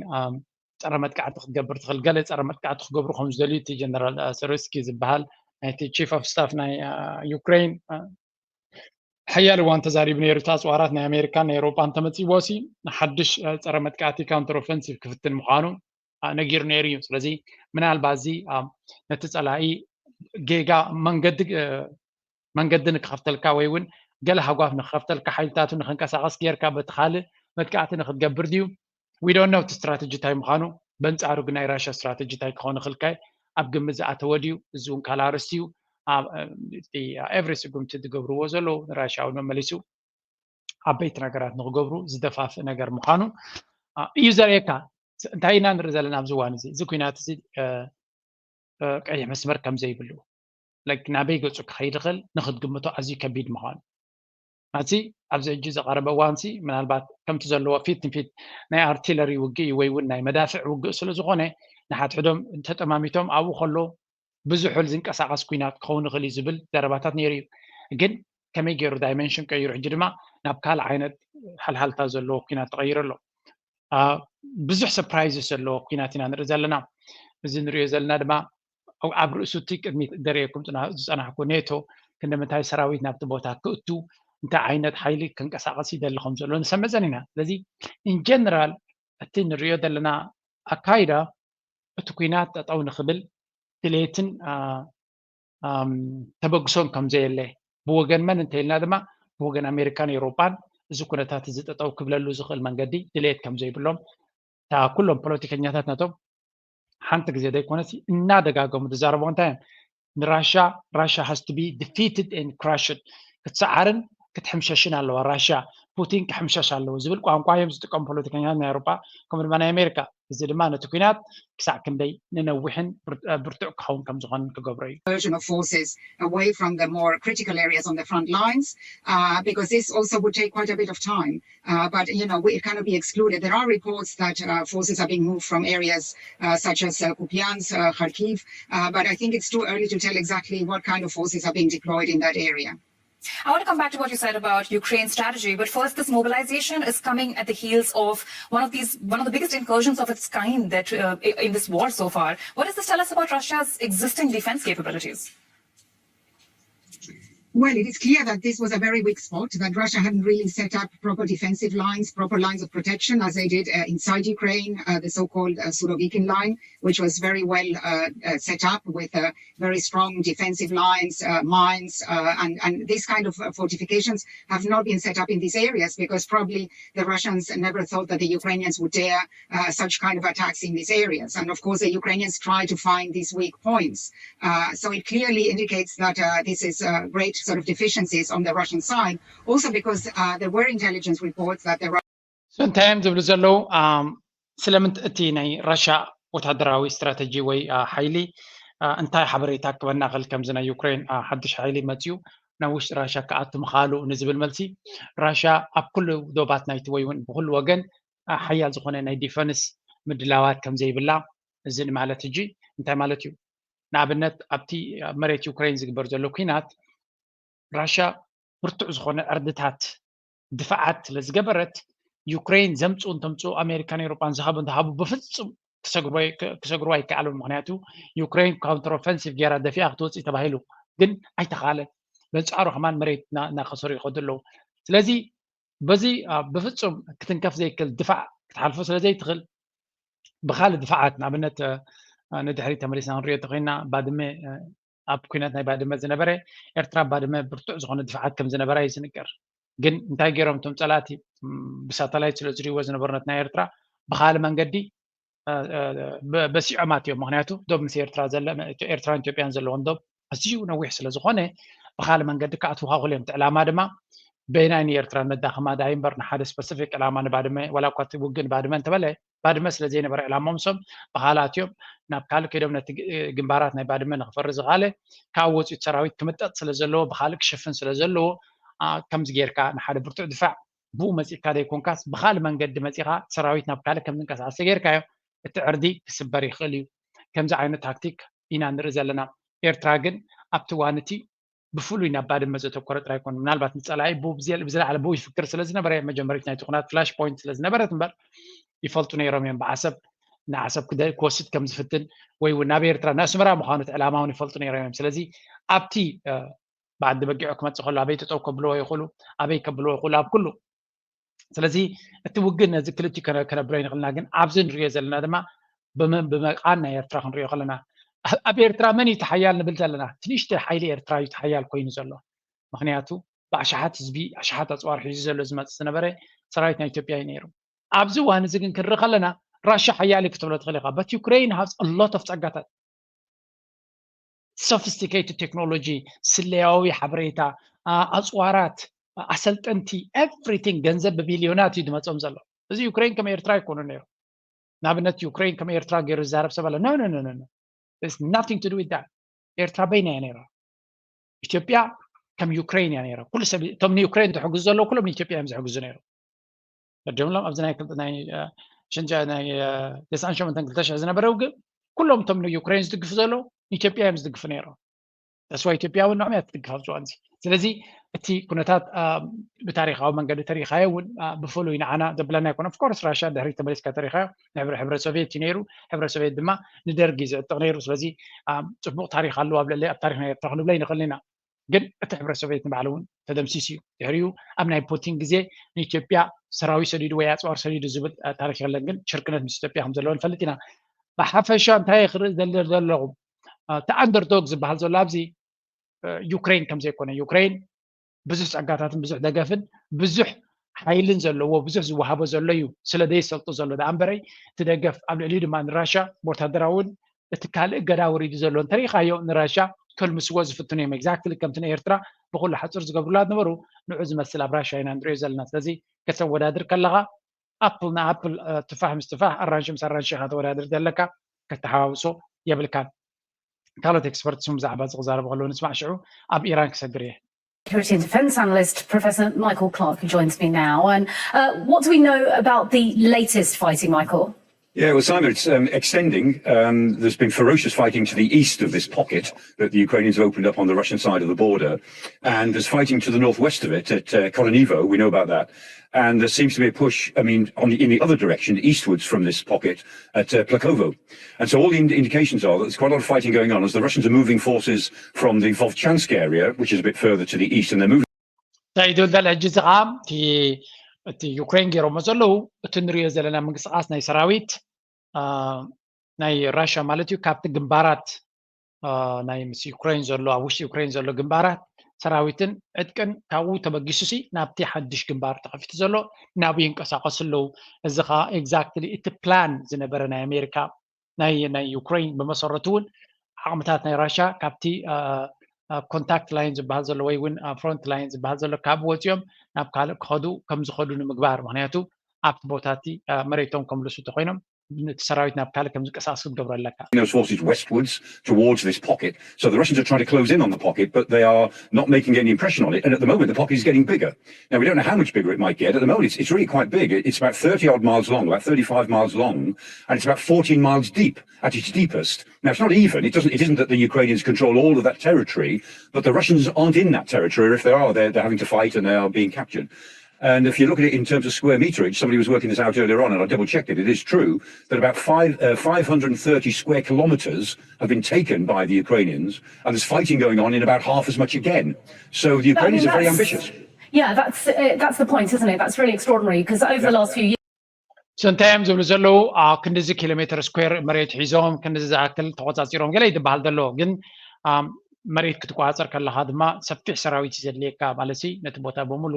ፀረ መጥቃዕቲ ክትገብር ትኽእል ገለ ፀረ መጥቃዕቲ ክገብሩ ከም ዝደልዩ እቲ ጀነራል ሰርስኪ ዝበሃል ናይቲ ቺፍ ኦፍ ስታፍ ናይ ዩክሬን ሓያል እዋን ተዛሪቡ ነይሩ። እቲ ኣፅዋራት ናይ ኣሜሪካን ናይ ኤውሮጳን ተመፂዎ ሲ ንሓድሽ ፀረ መጥቃዕቲ ካውንተር ኦፈንሲቭ ክፍትን ምዃኑ ነጊሩ ነይሩ እዩ። ስለዚ ምናልባት እዚ ነቲ ፀላኢ ጌጋ መንገዲ መንገዲ ንክኸፍተልካ ወይ እውን ገለ ሃጓፍ ንክኸፍተልካ ሓይልታቱ ንክንቀሳቐስ ጌርካ በቲ ካልእ መጥቃዕቲ ንክትገብር ድዩ? We don't know እቲ ስትራተጂ እንታይ ምዃኑ። በንፃሩ ግን ናይ ራሽያ ስትራተጂ እንታይ ክኸውን ይኽእል ከ ኣብ ግምት ዝኣተወ ድዩ? እዚ እውን ካልእ ኣርእስቲ እዩ። ኤቭሪ ስጉምቲ ዝገብርዎ ዘለዉ ንራሽያ እውን መመሊሱ ዓበይቲ ነገራት ንክገብሩ ዝደፋፍእ ነገር ምዃኑ እዩ ዘርእየካ። እንታይ ኢና ንርኢ ዘለና ኣብዚ እዋን እዚ? እዚ ኲናት እዚ ቀይሕ መስመር ከም ዘይብሉ like ናበይ ገፁ ክኸይድ ይኽእል ንክትግምቶ ኣዝዩ ከቢድ ምዃኑ። ናዚ ኣብዚ ሕጂ ዝቐረበ እዋንሲ ምናልባት ከምቲ ዘለዎ ፊት ንፊት ናይ ኣርቲለሪ ውግእ እዩ ወይ እውን ናይ መዳፍዕ ውግእ ስለ ዝኾነ ንሓድሕዶም ተጠማሚቶም ኣብኡ ከሎ ብዙሕ ዝንቀሳቐስ ኲናት ክኸውን ይኽእል እዩ ዝብል ዘረባታት ነይሩ እዩ። ግን ከመይ ገይሩ ዳይመንሽን ቀይሩ ሕጂ ድማ ናብ ካልእ ዓይነት ሓልሓልታ ዘለዎ ኲናት ተቐይሩ ኣሎ። ብዙሕ ሰርፕራይዝስ ዘለዎ ኲናት ኢና ንርኢ ዘለና። እዚ ንሪኦ ዘለና ድማ ኣብ ርእሱ እቲ ቅድሚት ደርእየኩም ዝፀናሕኩ ኔቶ ክንደምንታይ ሰራዊት ናብቲ ቦታ ክእቱ እንታይ ዓይነት ሓይሊ ክንቀሳቐስ ይደሊ ከም ዘሎ ንሰምዕ ጸኒሕና። ስለዚ ኢንጀነራል እቲ ንሪኦ ዘለና ኣካይዳ እቲ ኲናት ጠጠው ንኽብል ድሌትን ተበግሶን ከም ዘየለ ብወገን መን እንተኢልና ድማ ብወገን ኣሜሪካን ኤውሮጳን እዚ ኩነታት እዚ ጠጠው ክብለሉ ዝኽእል መንገዲ ድሌት ከም ዘይብሎም እታ ኩሎም ፖለቲከኛታት ነቶም ሓንቲ ግዜ ዘይኮነስ እናደጋገሙ ዝዛረብዎ እንታይ እዮም ንራሻ ራሻ has to be defeated and crushed ክትሰዓርን ክትሕምሸሽን ኣለዋ ራሻ ፑቲን ክሕምሸሽ ኣለዎ ዝብል ቋንቋ እዮም ዝጥቀሙ ፖለቲከኛታት ናይ ኣውሮጳ፣ ከምኡ ድማ ናይ ኣሜሪካ። እዚ ድማ ነቲ ኲናት ክሳዕ ክንደይ ንነዊሕን ብርቱዕ ክኸውን ከም ዝኾን ክገብሮ እዩ። Version of forces away from the more critical areas on the front lines, uh, because this also would take quite a bit of time. Uh, but you know, we, it cannot be excluded. There are reports that uh, forces are being moved from areas uh, such as uh, Kupiansk, uh, Kharkiv, uh, but I think it's too early to tell exactly what kind of forces are being deployed in that area. I want to come back to what you said about Ukraine's strategy, but first, this mobilization is coming at the heels of one of these, one of the biggest incursions of its kind that uh, in this war so far. What does this tell us about Russia's existing defense capabilities? Well, it is clear that this was a very weak spot, that Russia hadn't really set up proper defensive lines, proper lines of protection, as they did uh, inside Ukraine, uh, the so-called uh, Surovikin line, which was very well uh, uh, set up with uh, very strong defensive lines, uh, mines, uh, and, and these kind of uh, fortifications have not been set up in these areas because probably the Russians never thought that the Ukrainians would dare uh, such kind of attacks in these areas. And of course, the Ukrainians try to find these weak points. Uh, so it clearly indicates that uh, this is uh, great sort of deficiencies on the Russian side. Also because uh, there were intelligence reports that the So እንታይ እዮም ዝብሉ ዘለዉ? ስለምንት እቲ ናይ ራሻ ወታደራዊ ስትራተጂ ወይ ሓይሊ እንታይ ሓበሬታ ክበናኸል ከምዚ ናይ ዩክሬን ሓድሽ ሓይሊ መፅኡ ናብ ውሽጢ ራሻ ክኣቱ ምኻሉ ንዝብል መልሲ፣ ራሻ ኣብ ኩሉ ዶባት ናይቲ ወይ እውን ብኩሉ ወገን ሓያል ዝኾነ ናይ ዲፈንስ ምድላዋት ከምዘይብላ፣ እዚ ማለት ሕጂ እንታይ ማለት እዩ? ንኣብነት ኣብቲ ኣብ መሬት ዩክሬን ዝግበር ዘሎ ኲናት ራሻ ብርቱዕ ዝኾነ ዕርድታት ድፋዓት ስለ ዝገበረት፣ ዩክሬን ዘምፅኡ እንተምፅኡ ኣሜሪካን ኤውሮጳን ዝሃቡ እንተሃቡ ብፍፁም ክሰግርዋ ኣይከኣሉን። ምክንያቱ ዩክሬን ካውንተር ኦፈንሲቭ ገይራ ደፊኣ ክትወፅእ ተባሂሉ፣ ግን ኣይተኻለን። በንፃሩ ከማን መሬት እናኸሰሩ ይኸዱ ኣለዉ። ስለዚ በዚ ብፍፁም ክትንከፍ ዘይክእል ድፋዕ ክትሓልፎ ስለ ዘይትኽእል ብካልእ ድፋዓት ንኣብነት ንድሕሪት ተመሊስና ክንሪኦ እንተኮይና ባድመ ኣብ ኩናት ናይ ባድመ ዝነበረ ኤርትራ ባድመ ብርቱዕ ዝኾነ ድፋዓት ከም ዝነበራ እዩ ዝንገር። ግን እንታይ ገይሮም እቶም ፀላእቲ ብሳተላይት ስለ ዝሪእዎ ዝነበሩ ነቲ ናይ ኤርትራ ብካልእ መንገዲ በሲዖም ኣትዮም። ምክንያቱ ዶብ ምስ ኤርትራ ዘለ ኤርትራን ኢትዮጵያን ዘለዎም ዶብ ኣዝዩ ነዊሕ ስለ ዝኾነ ብካልእ መንገዲ ክኣትዉ ካኩል እዮም። እቲ ዕላማ ድማ በይናይ ንኤርትራ ነዳኽማ ዳይ እምበር ንሓደ ስፐሲፊክ ዕላማ ንባድመ ዋላ እኳ እቲ ውግእ ንባድመ እንተበለ ባድመ ስለ ዘይነበረ ዕላማኦም እሶም ብካልእ ኣትዮም ናብ ካልእ ከይዶም ነቲ ግንባራት ናይ ባድመ ንክፈሪ ዝካለ ካብ ወፂኡ ሰራዊት ክምጠጥ ስለ ዘለዎ ብካልእ ክሽፍን ስለ ዘለዎ ከምዚ ጌርካ ንሓደ ብርቱዕ ድፋዕ ብኡ መፂእካ ዘይኮንካስ ብካልእ መንገዲ መፂኻ ሰራዊት ናብ ካልእ ከም ዝንቀሳቀስ ተጌርካዮ እቲ ዕርዲ ክስበር ይኽእል እዩ። ከምዚ ዓይነት ታክቲክ ኢና ንርኢ ዘለና። ኤርትራ ግን ኣብቲ እዋን እቲ ብፍሉይ ናብ ባድመ ዘተኮረ ጥራይ ኣይኮነ። ምናልባት ንፀላኢ ብኡ ብዝየ- ብዝለዓለ ብኡ ይፍክር ስለ ዝነበረ መጀመሪት ናይቲ ኩናት ፍላሽ ፖይንት ስለ ዝነበረት እምበር ይፈልጡ ነይሮም እዮም። ብዓሰብ ንዓሰብ ክደ- ክወስድ ከም ዝፍትን ወይ እውን ናብ ኤርትራ ንኣስመራ ምዃኑ እቲ ዕላማ እውን ይፈልጡ ነይሮም እዮም። ስለዚ ኣብቲ እ፣ ብዓዲ በጊዑ ክመፅእ ከሎ ኣበይ ጠጠው ከብልዎ ይኽእሉ፣ ኣበይ ከብልዎ ይኽእሉ፣ ኣብ ኩሉ ስለዚ እቲ ውግእ ነዚ ክልቲኡ ከነ- ከነብሎ ይንኽእልና፣ ግን ኣብዚ ንሪኦ ዘለና ድማ ብመ- ብመቃን ናይ ኤርትራ ክንሪኦ ከለና ኣ- ኣብ ኤርትራ መን እዩ ተሓያል ንብል ዘለና? እቲ ንእሽተይ ሓይሊ ኤርትራ እዩ ተሓያል ኮይኑ ዘሎ። ምክንያቱ ብኣሽሓት ህዝቢ ኣሽሓት ኣፅዋር ሒዙ ዘሎ ዝመፅእ ዝነበረ ሰራዊት ናይ ኢትዮጵያ እዩ ነይሩ። ኣብዚ እዋን እዚ ግን ክንርኢ ከለና ራሻ ሓያል እዩ ክትብሎ ትኽእል ኢኻ። በት ዩክሬን ሃዝ ሎት ኦፍ ፀጋታት፣ ሶፊስቲኬትድ ቴክኖሎጂ፣ ስለያዊ ሓበሬታ፣ ኣ- ኣፅዋራት፣ ኣሰልጠንቲ፣ ኤቭሪቲንግ ገንዘብ ብቢልዮናት እዩ ዝመፆም ዘሎ። እዚ ዩክሬን ከም ኤርትራ ኣይኮኑ ነይሩ። ንኣብነት ዩክሬን ከም ኤርትራ ገይሩ ዝዛረብ ሰብ ኣለ? No, no, no, no, no. There's nothing to do with that. ኤርትራ በይና እያ ነይራ። ኢትዮጵያ ከም ዩክሬን እያ ነይራ። ኩሉ ሰብ እቶም ንዩክሬን ዝሕግዙ ዘለዉ ኩሎም ንኢትዮጵያ እዮም ዝሕግዙ ነይሩ። ቀዲምሎም ኣብዚ ናይ ክልተ ናይ እ፣ ሽንጃ ናይ እ፣ ተስዓን ሸሞንተን ክልተ ሽሕ ዝነበረ ውግእ ኩሎም እቶም ንዩክሬን ዝድግፉ ዘለዉ ንኢትዮጵያ እዮም ዝድግፉ ነይሮም። ተስዋ ኢትዮጵያ እውን ንዕም እያ ትድግፍ ኣብዚ እዋን እዚ። ስለዚ እቲ ኩነታት እ፣ ብታሪካዊ መንገዲ ተሪኻዮ እውን እ፣ ብፍሉይ ንዓና ዘብለና ይኮነ። ኦፍኮርስ ራሽያ ድሕሪት ተመሊስካ ተሪኻዮ ንሕብረ ሕብረ ሶቪየት እዩ ነይሩ። ሕብረ ሶቪየት ድማ ንደርጊ ዝዕጥቕ ነይሩ። ስለዚ እ፣ ፅቡቕ ታሪክ ኣለዎ ኣብ ልዕሊ ኣብ ታሪክ ናይ ኤርትራ ክንብለ ይንኽእል ኢና። ግን እቲ ሕብረ ሶቪየት ንባዕሉ እውን ተደምሲሱ እዩ። ድሕሪኡ ኣብ ናይ ፑቲን ግዜ ንኢትዮጵያ ሰራዊት ሰዲዱ ወይ ኣፅዋር ሰዲዱ ዝብል እ፣ ታሪክ የለን። ግን ሽርክነት ምስ ኢትዮጵያ ከም ዘለዎ ንፈልጥ ኢና። ብሓፈሻ እንታይ ክርኢ ዘለ ዘለኹ እ፣ እቲ ኣንደርዶግ ዝበሃል ዘሎ ኣብዚ እ፣ ዩክሬን ከም ዘይኮነ ዩክሬን ብዙሕ ፀጋታትን ብዙሕ ደገፍን ብዙሕ ሓይልን ዘለዎ ብዙሕ ዝወሃቦ ዘሎ እዩ ስለ ዘይሰልጡ ዘሎ ደኣ እምበረይ እቲ ደገፍ ኣብ ልዕሊኡ ድማ ንራሻ ብወታደራዊ እውን እቲ ካልእ እገዳ ወሪዱ ዘሎ እንተሪኢኻዮ ንራሻ ከልምስዎ ዝፍትኑ እዮም። Exactly ከምቲ ናይ ኤርትራ ብኩሉ ሓጹር ዝገብሩላ ዝነበሩ፣ ንዑ ዝመስል ኣብ ራሻ ኢና ንሪኦ ዘለና። ስለዚ ከተወዳድር ከለኻ ኣፕል ንኣፕል፣ እ፣ ትፋሕ ምስ ትፋሕ፣ ኣራንሺ ምስ ኣራንሺ ኢኻ ተወዳድር ዘለካ፣ ከተሓዋውሶ የብልካን። ካልኦት ኤክስፐርትስ እውን ብዛዕባ እዚ ክዛረቡ ከለዉ ንስማዕ። ሽዑ ኣብ ኢራን ክሰግር እየ። Security and defence analyst Professor Michael Clarke, who joins me now. And uh, what do we know about the latest fighting, Michael? Yeah, well, Simon, it's um, extending. Um, there's been ferocious fighting to the east of this pocket that the Ukrainians have opened up on the Russian side of the border. And there's fighting to the northwest of it at uh, Koronivo. We know about that. And there seems to be a push, I mean, on the, in the other direction, eastwards from this pocket at uh, Plakovo. And so all the ind- indications are that there's quite a lot of fighting going on as the Russians are moving forces from the Vovchansk area, which is a bit further to the east, and they're moving እንታይ እዩ ዝብል ዘሎ ሕጂ? እዚ ከዓ እቲ እቲ ዩክሬን ገይሮሞ ዘለዉ፣ እቲ ንሪኦ ዘለና ምንቅስቃስ ናይ ሰራዊት፣ አ፣ ናይ ራሽያ ማለት እዩ፣ ካብቲ ግንባራት፣ አ፣ ናይ ምስ ዩክሬን ዘሎ፣ ኣብ ውሽጢ ዩክሬን ዘሎ ግንባራት ሰራዊትን ዕጥቅን ካብኡ ተበጊሱሲ ናብቲ ሓድሽ ግንባር ተኸፊቱ ዘሎ ናብኡ ይንቀሳቀሱ ኣለዉ። እዚ ከዓ ኤግዛክትሊ እቲ ፕላን ዝነበረ ናይ ኣሜሪካ ናይ ናይ ዩክሬን ብመሰረቱ እውን ዓቕምታት ናይ ራሽያ ካብቲ ኮንታክት ላይን ዝበሃል ዘሎ ወይ እውን ፍሮንት ላይን ዝበሃል ዘሎ ካብ ወፂኦም ናብ ካልእ ክኸዱ ከም ዝኸዱ ንምግባር፣ ምክንያቱ ኣብቲ ቦታ እቲ መሬቶም ከምልሱ እንተኮይኖም ነቲ ሰራዊት ናብ ካልእ ከም ዝንቀሳቀስ ክትገብሮ ኣለካ። those forces westwards towards this pocket. So the Russians are trying to close in on the pocket, but they are not making any impression on it. And at the moment, the pocket is getting bigger. Now, we don't know how much bigger it might get. At the moment, it's, it's really quite big. It- It's about thirty odd miles long, about thirty-five miles long, and it's about fourteen miles deep at its deepest. Now, it's not even. It doesn't. It isn't that the Ukrainians control all of that territory, but the Russians aren't in that territory. Or if they are, they're, they're having to fight and they are being captured. And if you look at it in terms of square meterage, somebody was working this out earlier on, and I double checked it. It is true that about five, uh, five hundred thirty square kilometers have been taken by the Ukrainians, and there's fighting going on in about half as much again. So the I mean, Ukrainians are very that's- ambitious. Yeah, that's uh, that's the point, isn't it? That's really extraordinary because over the last few years, So እንታይ እዮም ዝብሉ ዘለዉ? አ፣ ክንድዚ ኪሎ ሜትር ስኩዌር መሬት ሒዞም ክንድዚ ዝኣክል ተቆጻጺሮም ገለ ይትበሃል ዘሎ፣ ግን አ፣ መሬት ክትቆጻጸር ከለኻ ድማ ሰፊሕ ሰራዊት እዩ ዘድልየካ። ማለት ሲ ነቲ ቦታ ብምሉ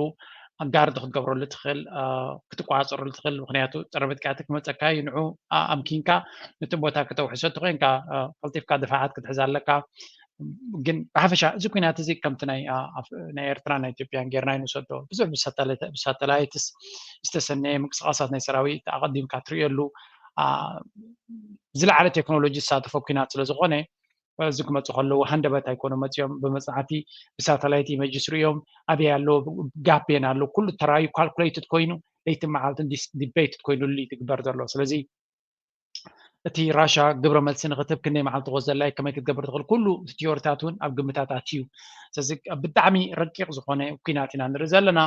ጋርድ ክትገብረሉ ትኽእል፣ አ፣ ክትቆጻጸረሉ ትኽእል። ምክንያቱ ጸረ መጥቃዕቲ ክመጸካ እዩ። ንዑ አ፣ ኣምኪንካ ነቲ ቦታ ከተውሕሰ ተኮይንካ፣ አ፣ ቀልጢፍካ ድፋዓት ክትሕዝ ኣለካ። ግን ብሓፈሻ እዚ ኩናት እዚ ከምቲ ናይ፣ አ፣ ኣፍ- ናይ ኤርትራ ናይ ኢትዮጵያን ጌርና ንውሰዶ፣ ብዙሕ ብሳተላይት- ብሳተላይትስ ዝተሰነየ ምንቅስቃሳት ናይ ሰራዊት ኣቐዲምካ ትርእየሉ፣ አ፣ ዝለዓለ ቴክኖሎጂ ዝሳተፎ ኩናት ስለ ዝኾነ፣ እዚ ክመፁ ከለዉ ሃንደበት ኣይኮኑ መፅኦም፣ ብመፅናዕቲ ብሳተላይት ኢመጅስ ርእዮም ኣበይ ኣሎ፣ ጋፕ የን ኣሎ፣ ኩሉ ተራዩ ካልኩሌትድ ኮይኑ ለይትን መዓልትን ዲስ- ዲቤትድ ኮይኑሉ እዩ ትግበር ዘሎ። ስለዚ እቲ ራሻ ግብረ መልሲ ንክትህብ ክንደይ መዓልቲ ክወስደላ እዩ፣ ከመይ ክትገብር ትኽእል፣ ኩሉ እቲ ቲዮሪታት እውን ኣብ ግምታት ኣትዩ። ስለዚ ብጣዕሚ ረቂቕ ዝኾነ ኩናት ኢና ንርኢ ዘለና።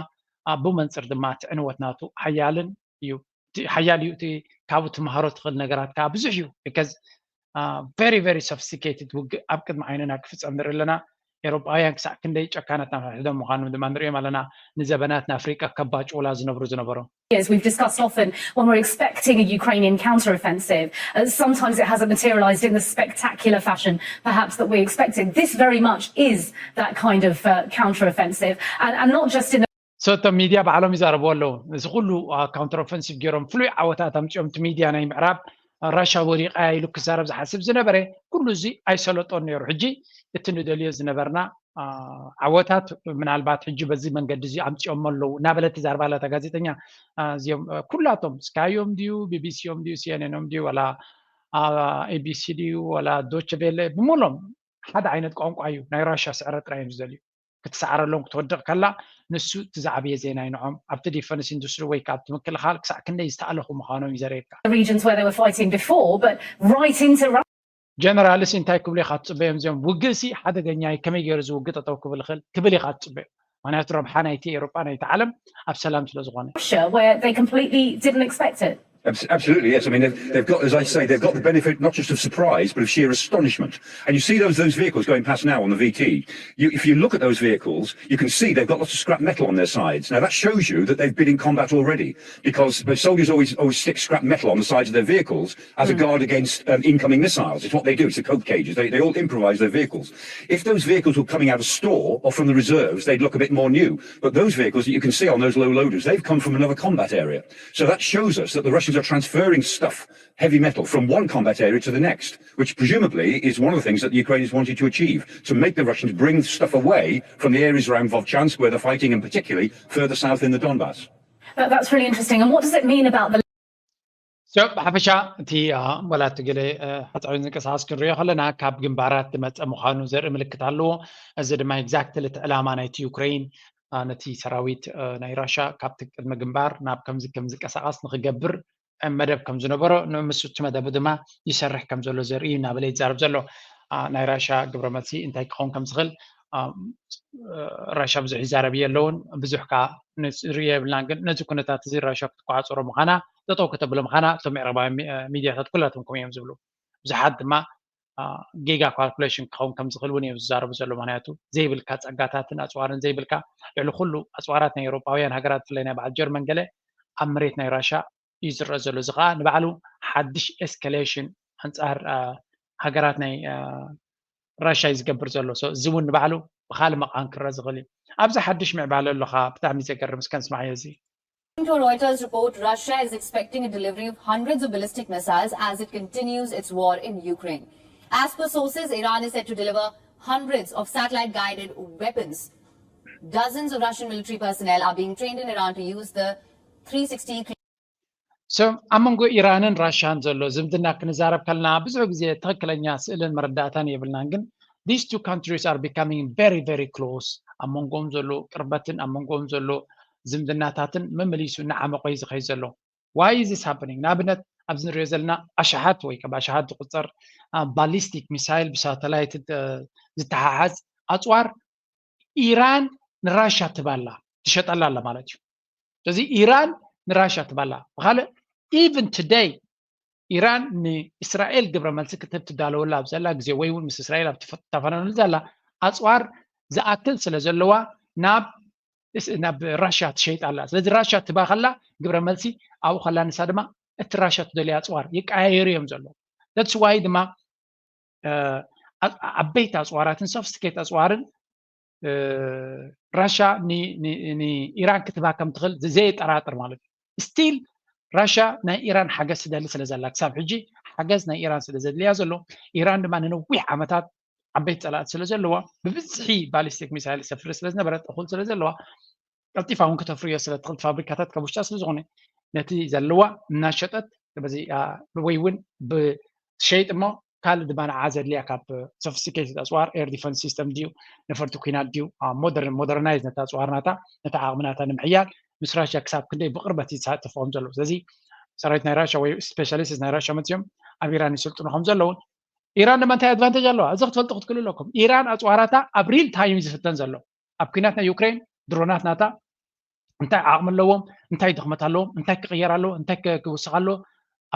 ኣብ ብመንፅር ድማ እቲ ዕንወት ናቱ ሓያልን እዩ። እቲ ሓያል እዩ፣ እቲ ካብኡ ትምሃሮ ትኽእል ነገራት ከዓ ብዙሕ እዩ። Because very very sophisticated ውግእ ኣብ ቅድሚ ዓይንና ክፍፀም ንርኢ ኣለና። ኤሮጳውያን ክሳዕ ክንደይ ጨካናት ናብ ሕድሕዶም ምዃኖም ድማ ንሪኦም ኣለና። ንዘበናት ንኣፍሪቃ ከባጭውላ ዝነብሩ ዝነበሩ as we've discussed often, when we're expecting a Ukrainian counteroffensive, uh, sometimes it hasn't materialized in the spectacular fashion perhaps that we expected. This very much is that kind of uh, counteroffensive, and, and not just in the ሰቶ ሚድያ ባዕሎም ይዛረቡ ኣለዉ። እዚ ኩሉ ካውንተር ኦፈንሲቭ ገይሮም ፍሉይ ዓወታት ኣምፅኦም፣ እቲ ሚድያ ናይ ምዕራብ ራሻ ወዲቓ ኢሉ ክዛረብ ዝሓስብ ዝነበረ ኩሉ እዚ ኣይሰለጦን ነይሩ። ሕጂ እቲ ንደልዮ ዝነበርና አ፣ ዓወታት ምናልባት ሕጂ በዚ መንገዲ እዚ ኣምፅኦም ኣለዉ እናበለት ትዛርባ ኣላ እታ ጋዜጠኛ። አ፣ እዚኦም አ፣ ኩላቶም ስካዮም ድዩ፣ ቢቢሲኦም ድዩ፣ ሲኤንኤኖም ድዩ፣ ዋላ ኤቢሲ ድዩ፣ ዋላ ዶቸ ቤለ ብምሎም ሓደ ዓይነት ቋንቋ እዩ፣ ናይ ራሻ ስዕረት ጥራይ እዮም ዝደልዩ። ክትሰዓረሎም ክትወድቕ ከላ ንሱ እቲ ዝዓበየ ዜና እዩ ንዖም። ኣብቲ ዲፈንስ ኢንዱስትሪ ወይ ካብ ምክልኻል ክሳዕ ክንደይ ዝተኣለኹ ምዃኖም እዩ ዘርእየካ። regions where they were fighting before, but right into Russia. ጀነራልስ እንታይ ክብሉ ኢኻ ትፅበዮም? እዚኦም ውግእሲ ሓደገኛ እዩ፣ ከመይ ገይሩ እዚ ውግእ ጠጠው ክብል ይኽእል ክብል ኢኻ ትፅበዮ? ምክንያቱ ረብሓ ናይቲ ኤሮጳ ናይቲ ዓለም ኣብ ሰላም ስለ ዝኾነ Russia, where they completely didn't expect it. Abs- Absolutely, yes. I mean, they've, they've got, as I say, they've got the benefit not just of surprise, but of sheer astonishment. And you see those those vehicles going past now on the V T. You, if you look at those vehicles, you can see they've got lots of scrap metal on their sides. Now that shows you that they've been in combat already, because the soldiers always always stick scrap metal on the sides of their vehicles as a guard against um, incoming missiles. It's what they do. It's the cope cages. They, they all improvise their vehicles. If those vehicles were coming out of store or from the reserves, they'd look a bit more new. But those vehicles that you can see on those low loaders, they've come from another combat area. So that shows us that the Russians They're transferring stuff, heavy metal, from one combat area to the next, which presumably is one of the things that Ukraine is wanting to achieve, to make the Russians bring stuff away from the areas around Vovchansk where they're fighting, and particularly further south in the Donbass. That, that's really interesting. And what does it mean about the So ብሓፈሻ እቲ ወላ እቲ ገለ ሓፃዊን ዝንቀሳቐስ ክንሪኦ ከለና ካብ ግንባራት ዝመፀ ምዃኑ ዘርኢ ምልክት ኣለዎ። እዚ ድማ exactly እቲ ዕላማ ናይቲ ዩክሬን ነቲ ሰራዊት ናይ ራሻ ካብቲ ቅድሚ ግንባር ናብ ከምዚ ከም ዝንቀሳቐስ ንክገብር መደብ ከም ዝነበሮ፣ ንምሱ እቲ መደቡ ድማ ይሰርሕ ከም ዘሎ ዘርኢ እዩ እናበለ ይዛረብ ዘሎ። ናይ ራሻ ግብረ መልሲ እንታይ ክኸውን ከም ዝኽእል ራሻ ብዙሕ ይዛረብ የለውን፣ ብዙሕ ከዓ ንሪኦ የብልናን። ግን ነዚ ኩነታት እዚ ራሻ ክትቆፃፀሮ ምዃና፣ ጠጠው ከተብሎ ምዃና እቶም ምዕራባውያን ሚድያታት ኩላቶም ከምኡ እዮም ዝብሉ። ብዙሓት ድማ ጌጋ ካልኩሌሽን ክኸውን ከም ዝኽእል እውን እዮም ዝዛረቡ ዘሎ። ምክንያቱ ዘይብልካ ፀጋታትን ኣፅዋርን ዘይብልካ፣ ልዕሊ ኩሉ ኣፅዋራት ናይ ኤውሮጳውያን ሃገራት ብፍላይ ናይ በዓል ጀርመን ገለ ኣብ መሬት ናይ ራሻ እዩ ዝረአ ዘሎ። እዚ ከዓ ንባዕሉ ሓድሽ ኤስካሌሽን ኣንፃር ሃገራት ናይ ራሻ እዩ ዝገብር ዘሎ። እዚ እውን ንባዕሉ ብካልእ መቃን ክረአ ዝኽእል እዩ። ኣብዚ ሓድሽ ምዕባለ ኣለካ፣ ብጣዕሚ ዘገርም። እስከ ንስማዕዮ እዚ። According to a Reuters report, Russia is expecting a delivery of hundreds of ballistic missiles as it continues its war in Ukraine. As per sources, Iran is set to deliver hundreds of satellite guided weapons. Dozens of Russian military personnel are being trained in Iran to use the three sixty So ኣብ መንጎ ኢራንን ራሻን ዘሎ ዝምድና ክንዛረብ ከለና ብዙሕ ግዜ ትኽክለኛ ስእልን መረዳእታን የብልናን። ግን these two countries are becoming very very close። ኣብ መንጎኦም ዘሎ ቅርበትን ኣብ መንጎኦም ዘሎ ዝምድናታትን መመሊሱ እናዓመቆ እዩ ዝኸይድ ዘሎ። Why is this happening? ንኣብነት ኣብዚ ንሪኦ ዘለና ኣሽሓት ወይ ካብ ኣሽሓት ዝቁፀር ballistic missile ብሳተላይት ዝተሓሓዝ ኣፅዋር ኢራን ንራሻ ትባላ ትሸጠላ ኣላ ማለት እዩ። ስለዚ ኢራን ንራሻ ትባላ። ብካልእ even today ኢራን ንእስራኤል ግብረ መልሲ ክትህብ ትዳለወላ ኣብ ዘላ ግዜ ወይ እውን ምስ እስራኤል ኣብ ትፋነነሉ ዘላ ኣፅዋር ዝኣክል ስለ ዘለዋ ናብ ናብ ራሻ ትሸይጥ ኣላ። ስለዚ ራሻ ትባ ከላ ግብረ መልሲ ኣብኡ ከላ ንሳ ድማ እቲ ራሻ ትደልያ ኣፅዋር ይቀያየሩ እዮም ዘለዉ። That's why ድማ ዓበይቲ ኣፅዋራትን sophisticated ኣፅዋርን ራሻ ንኢራን ክትባ ከም ትኽእል ዘየጠራጥር ማለት እዩ። Still ራሻ ናይ ኢራን ሓገዝ ትደሊ ስለ ዘላ ክሳብ ሕጂ ሓገዝ ናይ ኢራን ስለ ዘድልያ ዘሎ ኢራን ድማ ንነዊሕ ዓመታት ዓበይቲ ፀላእቲ ስለ ዘለዋ ብብዝሒ ballistic missile ሰፍሪ ስለ ዝነበረት እኹል ስለ ዘለዋ ቀልጢፋ እውን ከተፍርዮ ስለ ትኽእል ፋብሪካታት ካብ ውሽጣ ስለ ዝኾነ ነቲ ዘለዋ እናሸጠት በዚ ወይ እውን ብሸይጥ እሞ ካልእ ድማ ንዓ ዘድልያ ካብ sophisticated ኣፅዋር air defense system ድዩ ነፈርቲ ኩናት ድዩ modernize ነታ ኣፅዋር ናታ ነታ ዓቕሚ ናታ ንምሕያል ምስ ራሽያ ክሳብ ክንደይ ብቅርበት ይሳተፎም ዘለዉ። ስለዚ ሰራዊት ናይ ራሽያ ወይ specialist ናይ ራሽያ መፅዮም ኣብ ኢራን ይስልጥኑ ከም ዘለውን ኢራን ድማ እንታይ advantage ኣለዋ እዚ ክትፈልጡ ክትክእሉ ኣለኩም። ኢራን ኣፅዋራታ ኣብ real time እዩ ዝፍተን ዘሎ። ኣብ ኩናት ናይ ዩክሬን ድሮናት ናታ እንታይ ዓቕሚ ኣለዎም፣ እንታይ ድኽመት ኣለዎም፣ እንታይ ክቕየር ኣለዎ፣ እንታይ ክውስኽ ኣለዎ።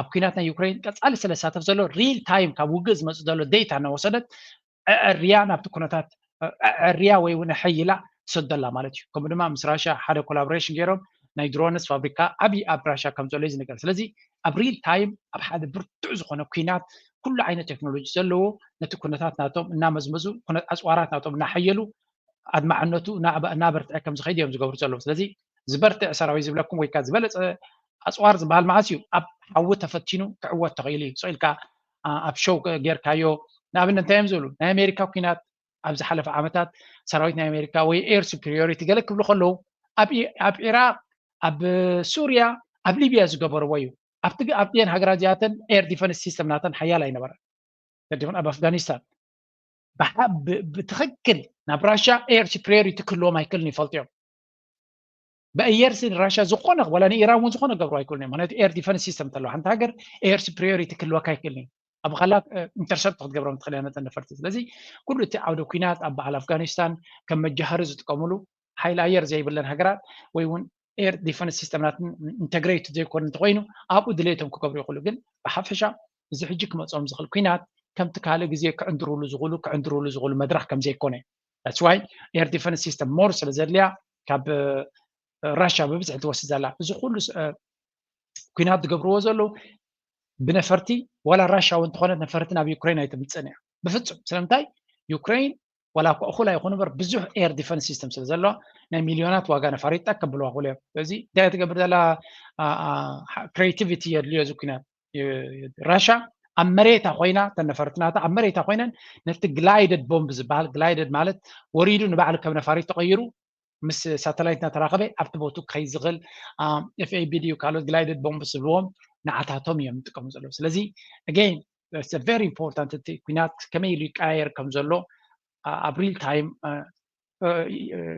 ኣብ ኩናት ናይ ዩክሬን ቀፃሊ ስለ ዝሳተፍ ዘሎ real time ካብ ውግእ ዝመፅእ ዘሎ data እናወሰደት ኣዕርያ ናብቲ ኩነታት ኣዕርያ ወይ እውን ኣሐይላ ትሰደላ ማለት እዩ። ከምኡ ድማ ምስ ራሽያ ሓደ collaboration ገይሮም ናይ drones ፋብሪካ ዓብዪ ኣብ ራሽያ ከም ዘሎ እዩ ዝንገር። ስለዚ ኣብ real time ኣብ ሓደ ብርቱዕ ዝኾነ ኩናት ኩሉ ዓይነት ቴክኖሎጂ ዘለዎ ነቲ ኩነታት ናቶም እናመዝመዙ ኣፅዋራት ናቶም እናሓየሉ ኣድማዕነቱ እናበርትዐ ከም ዝኸይድ እዮም ዝገብሩ ዘለዉ። ስለዚ ዝበርትዕ ሰራዊት ዝብለኩም ወይ ከዓ ዝበለፀ ኣፅዋር ዝበሃል መዓስ እዩ ኣብ ሓዊ ተፈቲኑ ክዕወት ተኽኢሉ እዩ። ስቕ ኢልካ ኣብ ሸው ጌርካዮ ንኣብነት እንታይ እዮም ዝብሉ ናይ ኣሜሪካ ኩናት ኣብ ዝሓለፈ ዓመታት ሰራዊት ናይ ኣሜሪካ ወይ air superiority ገለ ክብሉ ከለዉ ኣብ ኢራቅ ኣብ ሱርያ ኣብ ሊብያ ዝገበርዎ እዩ። ኣብቲኣብየን ሃገራት እዚኣተን air defense system ናተን ሓያል ኣይነበረ ገዲፎን ኣብ ኣፍጋኒስታን ብትኽክል ናብ ራሽያ air superiority ክህልዎም ኣይክእልን ይፈልጡ እዮም። ብኣየር ሲ ንራሽያ ዝኾነ ዋላ ንኢራን እውን ዝኾነ ገብሩ ኣይክእሉን እዮም። ምክንያቱ air defense system ተለዋ ሓንቲ ሃገር air superiority ክህልወካ ኣይክእልን እዩ። ኣብ ካላ intercept ክትገብሮም ትኽእል እያ ነተን ነፈርቲ። ስለዚ ኩሉ እቲ ዓውደ ኩናት ኣብ በዓል ኣፍጋኒስታን ከም መጃሃሪ ዝጥቀምሉ ሓይሊ ኣየር ዘይብለን ሃገራት ወይ እውን air defense system ናትን integrate ዘይኮነ እንተኮይኑ ኣብኡ ድሌቶም ክገብሩ ይኽእሉ። ግን ብሓፈሻ እዚ ሕጂ ክመፅኦም ዝኽእል ኩናት ከምቲ ካልእ ግዜ ክዕንድሩሉ ዝኽእሉ ክዕንድሩሉ ዝኽእሉ መድረኽ ከም ዘይኮነ that's why air defense system more ስለ ዘድልያ ካብ ራሽያ ብብዝሒ ትወስድ ዘላ እዚ ኩሉ ኩናት ዝገብርዎ ዘለዉ ብነፈርቲ ዋላ ራሽያ እውን እንተኾነት ነፈርቲ ናብ ዩክሬን ኣይትምፅእን እያ ብፍፁም። ስለምንታይ ዩክሬን ዋላ እኳ እኹል ኣይኹን እምበር ብዙሕ air defense system ስለ ዘሎ ናይ ሚልዮናት ዋጋ ነፋሪት ጠቅ ከብልዋ ክእሉ እዮም። ስለዚ እንታይ ትገብር ዘላ creativity የድልዮ እዚ ኩናት። ራሻ ኣብ መሬታ ኮይና ተነፈርትናታ ኣብ መሬታ ኮይነን ነቲ glided bomb ዝበሃል፣ glided ማለት ወሪዱ ንባዕሉ ከም ነፋሪት ተቐይሩ ምስ ሳተላይት እናተራኸበ ኣብቲ ቦቱ ክኸይ ዝኽእል FAB ድዩ ካልኦት glided bomb ዝብልዎም ንዓታቶም እዮም ዝጥቀሙ ዘለዉ። ስለዚ again very important እቲ ኩናት ከመይ ኢሉ ይቀያየር ከም ዘሎ ኣብ real time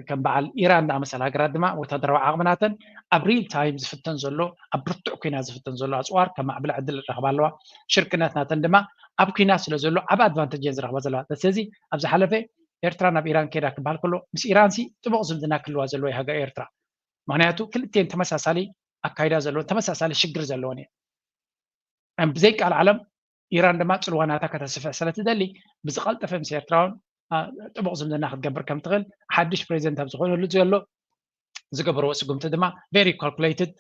ከም በዓል ኢራን ዝኣመሰላ ሃገራት ድማ ወታደራዊ ዓቕምናተን ኣብ real time ዝፍተን ዘሎ ኣብ ብርቱዕ ኩናት ዝፍተን ዘሎ ኣፅዋር ከማዕብላ ዕድል ረኽባ ኣለዋ። ሽርክነትናተን ድማ ኣብ ኩናት ስለ ዘሎ ኣብ advantage እየን ዝረኽባ ዘለዋ። ስለዚ ኣብ ዝሓለፈ ኤርትራ ናብ ኢራን ከይዳ ክበሃል ከሎ ምስ ኢራን ሲ ጥቡቕ ዝምድና ክህልዋ ዘለዎ ሃገር ኤርትራ። ምክንያቱ ክልቲኤን ተመሳሳሊ ኣካይዳ ዘለዎን ተመሳሳሊ ሽግር ዘለዎን እየን። ብዘይቃል ዓለም ኢራን ድማ ፅልዋ ናታ ከተስፍሕ ስለትደሊ ብዝቐልጠፈ ምስ ኤርትራውን ጥቡቕ ዝምድና ክትገብር ከም ትኽእል ሓድሽ ፕሬዚደንት ኣብ ዝኾነሉ ዘሎ ዝገበርዎ ስጉምቲ ድማ very calculated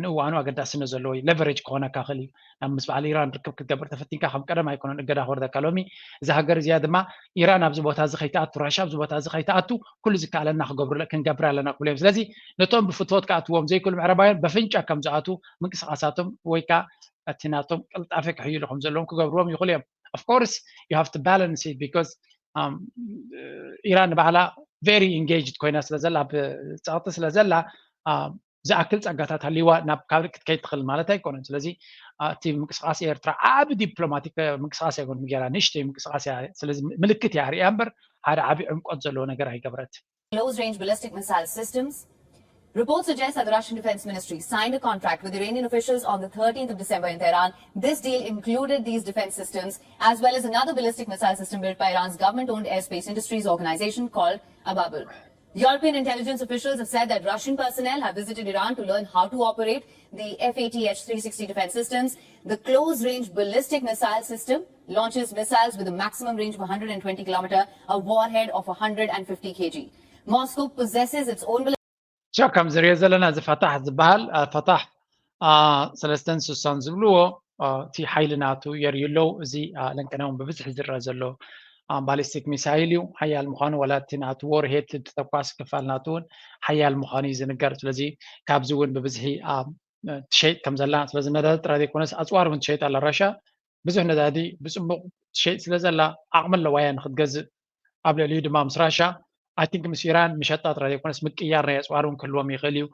ንእዋኑ ኣገዳስነት ዘለዎ እዩ። Leverage ክኾነካ ክእል እዩ። ናብ ምስ በዓል ኢራን ርክብ ክትገብር ተፈቲንካ ከም ቀደም ኣይኮነን እገዳ ክወርደካ። ሎሚ እዛ ሃገር እዚኣ ድማ ኢራን ኣብዚ ቦታ እዚ ከይትኣቱ፣ ራሻ ኣብዚ ቦታ እዚ ከይትኣቱ ኩሉ ዝከኣለና ክገብሩ ክንገብር ኣለና ክብሉ እዮም። ስለዚ ነቶም ብፍትወት ክኣትዎም ዘይክእሉ ምዕራባውያን በፍንጫ ከም ዝኣቱ ምንቅስቃሳቶም ወይ ከዓ እቲ ናቶም ቅልጣፈ ክሕይሉ ከም ዘለዎም ክገብርዎም ይኽእሉ እዮም። Of course you have to balance it because ኢራን ንባዕላ very engaged ኮይና ስለ ዘላ ኣብ ፀቕጢ ስለ ዘላ ዝኣክል ፀጋታት ሃልይዋ ናብ ካልእ ክትከይድ ትኽእል ማለት ኣይኮነን። ስለዚ እቲ ምንቅስቃሴ ኤርትራ ዓቢ ዲፕሎማቲክ ምንቅስቃሴ ኣይኮነት ጌራ፣ ንእሽተይ ምንቅስቃሴ እያ። ስለዚ ምልክት እያ ርእያ እምበር ሓደ ዓቢ ዕምቆት ዘለዎ ነገር ኣይገበረት። Close range ballistic missile systems. Reports suggest that the Russian Defense Ministry signed a contract with Iranian officials on the thirteenth of December in Tehran. This deal included these defense systems, as well as another ballistic missile system built by Iran's government owned aerospace industries organization called Ababil. European intelligence officials have said that Russian personnel have visited Iran to learn how to operate the F eighty H three sixty defense systems. The close range ballistic missile system launches missiles with a maximum range of one hundred twenty kilometer, a warhead of one hundred fifty K G. Moscow possesses its own ቻ ከም ዝሪኦ ዘለና እዚ ፈታሕ ዝበሃል ፈታሕ ሰለስተን ስሳን ዝብልዎ እቲ ሓይሊ ናቱ የርእዩ ኣለዉ። እዚ ለንቀነ እውን ብብዝሒ ዝረአ ዘሎ ballistic missile እዩ። ሓያል ምዃኑ ዋላ እቲ ናቱ warhead ተተኳሲ ክፋል ናቱ እውን ሓያል ምዃኑ እዩ ዝንገር። ስለዚ ካብዚ እውን ብብዝሒ ትሸይጥ ከም ዘላ፣ ስለዚ ነዳዲ ጥራይ ዘይኮነስ ኣፅዋር እውን ትሸይጥ ኣላ ራሻ። ብዙሕ ነዳዲ ብፅቡቕ ትሸይጥ ስለ ዘላ ዓቕሚ ኣለዋ እያ ንክትገዝእ። ኣብ ልዕሊኡ ድማ ምስ ራሻ I think ምስ ኢራን ምሸጣ ጥራይ ዘይኮነስ ምቅያር ናይ ኣፅዋር እውን ክህልዎም ይኽእል እዩ።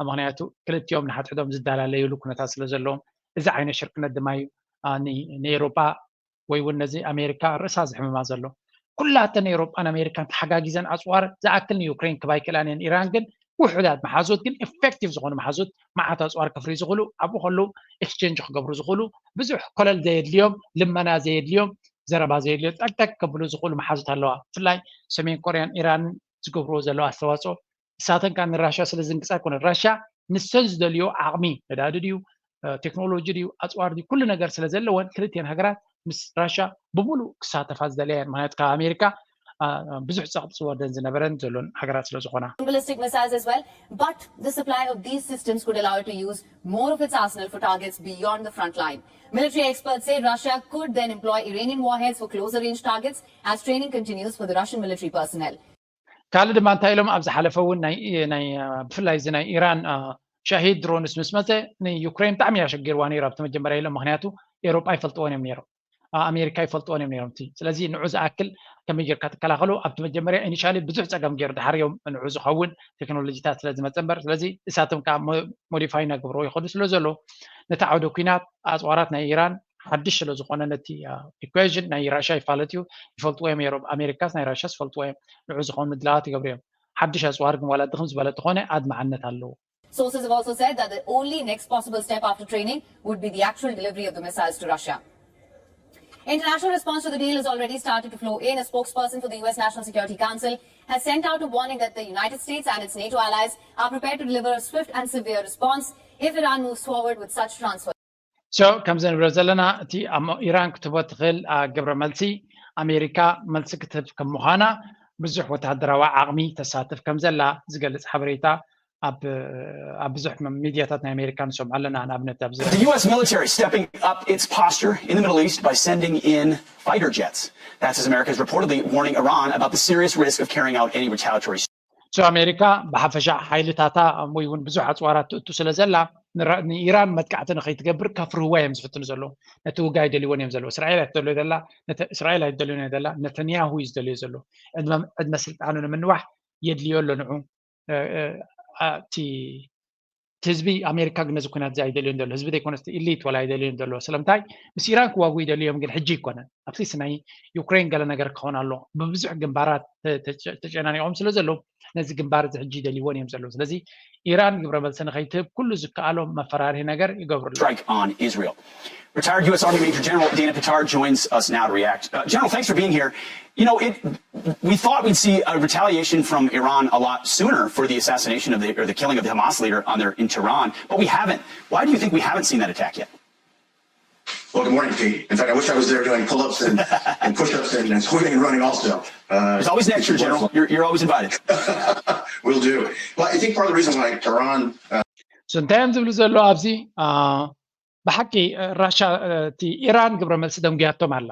ምክንያቱ ክልቲኦም ንሓድሕዶም ዝዳላለይሉ ኩነታት ስለ ዘለዎም። እዚ ዓይነት ሽርክነት ድማ እዩ ንኤውሮጳ ወይ እውን ነዚ ኣሜሪካ ርእሳ ዝሕምማ ዘሎ። ኩላተን ኤውሮጳን ኣሜሪካን ተሓጋጊዘን ኣፅዋር ዝኣክል ንዩክሬን ክባ ይክእላን እየን። ኢራን ግን ውሑዳት መሓዙት ግን effective ዝኾኑ መሓዙት መዓት ኣፅዋር ክፍሪ ዝኽእሉ ኣብኡ ከለዉ exchange ክገብሩ ዝኽእሉ ብዙሕ ኮለል ዘየድልዮም ልመና ዘየድልዮም ዘረባ ዘየድልዮ ጠቅጠቅ ከብሉ ዝኽእሉ መሓዙት ኣለዋ። ብፍላይ ሰሜን ኮርያን ኢራንን ዝገብርዎ ዘለዋ ኣስተዋፅኦ ንሳተን ከዓ ንራሻ ስለ ዝንቅፃ ኣይኮነን። ራሻ ንሰን ዝደልዮ ዓቕሚ ነዳዲ ድዩ ቴክኖሎጂ ድዩ ኣፅዋር ድዩ ኩሉ ነገር ስለ ዘለወን ክልቲኤን ሃገራት ምስ ራሻ ብምሉእ ክሳተፋ ዝደለያ እየን። ምክንያቱ ካብ ኣሜሪካ ብዙሕ ፀቕጢ ዝወርደን ዝነበረን ዘሎን ሃገራት ስለ ዝኾና። Ballistic missiles as well, but the supply of these systems could allow it to use more of its arsenal for targets beyond the front line. Military experts say Russia could then employ Iranian warheads for closer range targets as training continues for the Russian military personnel. ካልእ ድማ እንታይ ኢሎም ኣብ ዝሓለፈ እውን ናይ ናይ ብፍላይ እዚ ናይ ኢራን ሻሂድ ድሮንስ ምስ መፀ ንዩክሬን ብጣዕሚ እያ ሸጊርዋ ነይሩ ኣብቲ መጀመርያ ኢሎም። ምክንያቱ ኤውሮጳ ይፈልጥዎን እዮም ነይሮም፣ ኣሜሪካ ይፈልጥዎን እዮም ነይሮም። እቲ ስለዚ ንዑ ዝኣክል ከመይ ጌርካ ትከላኸሎ ኣብቲ መጀመርያ initially ብዙሕ ፀገም ገይሩ ድሓር እዮም ንዑ ዝኸውን ቴክኖሎጂታት ስለ ዝመፀ እምበር። ስለዚ እሳቶም ከዓ modify እናገብርዎ ይኸዱ ስለ ዘሎ ነቲ ዓውደ ኩናት ኣፅዋራት ናይ ኢራን ሓድሽ ስለ ዝኾነ ነቲ equation ናይ ራሻ ይፋለጥ እዩ። ይፈልጥዎ እዮም ነይሮም። ኣሜሪካስ ናይ ራሻስ ይፈልጥዎ እዮም። ንዑ ዝኾኑ ምድላዋት ይገብሩ እዮም። ሓድሽ ኣፅዋር ግን ዋላ ድኽም ዝበለ ተኾነ ኣድማዕነት ኣለዎ። Sources have also said that the only next possible step after training would be the actual delivery of the missiles to Russia. International response to the deal has already started to flow in. A spokesperson for the U S National Security Council has sent out a warning that the United States and its NATO allies are prepared to deliver a swift and severe response if Iran moves forward with such transfers. So ከምዚ ንብሎ ዘለና እቲ ኢራን ክትህቦ ትኽእል ግብረ መልሲ ኣሜሪካ መልሲ ክትህብ ከም ምዃና ብዙሕ ወታደራዊ ዓቕሚ ተሳትፍ ከም ዘላ ዝገልጽ ሓበሬታ ኣብ ኣብ ብዙሕ ሚድያታት ናይ ኣሜሪካ ንሰምዖ ኣለና። ንኣብነት ኣብዚ The U S military stepping up its posture in the Middle East by sending in fighter jets. That's as America is reportedly warning Iran about the serious risk of carrying out any retaliatory so ኣሜሪካ ብሓፈሻ ሓይልታታ ወይ እውን ብዙሕ ኣፅዋራት ትእቱ ስለ ዘላ ንኢራን መጥቃዕቲ ንኸይትገብር ከፍርህዋ እዮም ዝፍትኑ ዘለዉ። ነቲ ውጋ ኣይደልይዎን እዮም ዘለዉ። እስራኤል ኣይትደልዮ ዘላ እስራኤል ኣይትደልዮን እየ ዘላ፣ ነተንያሁ እዩ ዝደልዮ ዘሎ። ዕድመ ስልጣኑ ንምንዋሕ የድልዮ ኣሎ ንዑ። እቲ ህዝቢ ኣሜሪካ ግን ነዚ ኩናት እዚ ኣይደልዮን ዘሎ። ህዝቢ ዘይኮነስ ኢሊት ዋላ ኣይደልዮን ዘሎ። ስለምንታይ? ምስ ኢራን ክዋጉ ይደልዮም ግን ሕጂ ኣይኮነን። ኣብቲ ናይ ዩክሬን ገለ ነገር ክኸውን ኣሎ። ብብዙሕ ግንባራት ተጨናኒቆም ስለ ዘለዉ ነዚ ግንባር እዚ ሕጂ ይደልይዎን እዮም ዘለዉ። ስለዚ ኢራን ግብረ መልሲ ንኸይትህብ ኩሉ ዝከኣሎም መፈራርሂ ነገር ይገብሩ ኣለዉ። Strike on Israel. Retired U S Army Major General Dana Pittard joins us now to react. Uh, General, thanks for being here. You know, it, we thought we'd see a retaliation from Iran a lot sooner for the assassination of the, or the killing of the Hamas leader on their, in Tehran, but we haven't. Why do you think we haven't seen that attack yet? Well, good morning, Pete. In fact, I wish I was there doing pull-ups and, and push-ups and, and swimming and running also. Uh, There's always next year, General. You're, you're always invited. Will do. Well, I think part of the reason why Iran uh, So እንታይ እዮም ዝብሉ ዘሎ ኣብዚ? ብሓቂ ራሻ እቲ ኢራን ግብረ መልሲ ደንጉያቶም ኣላ።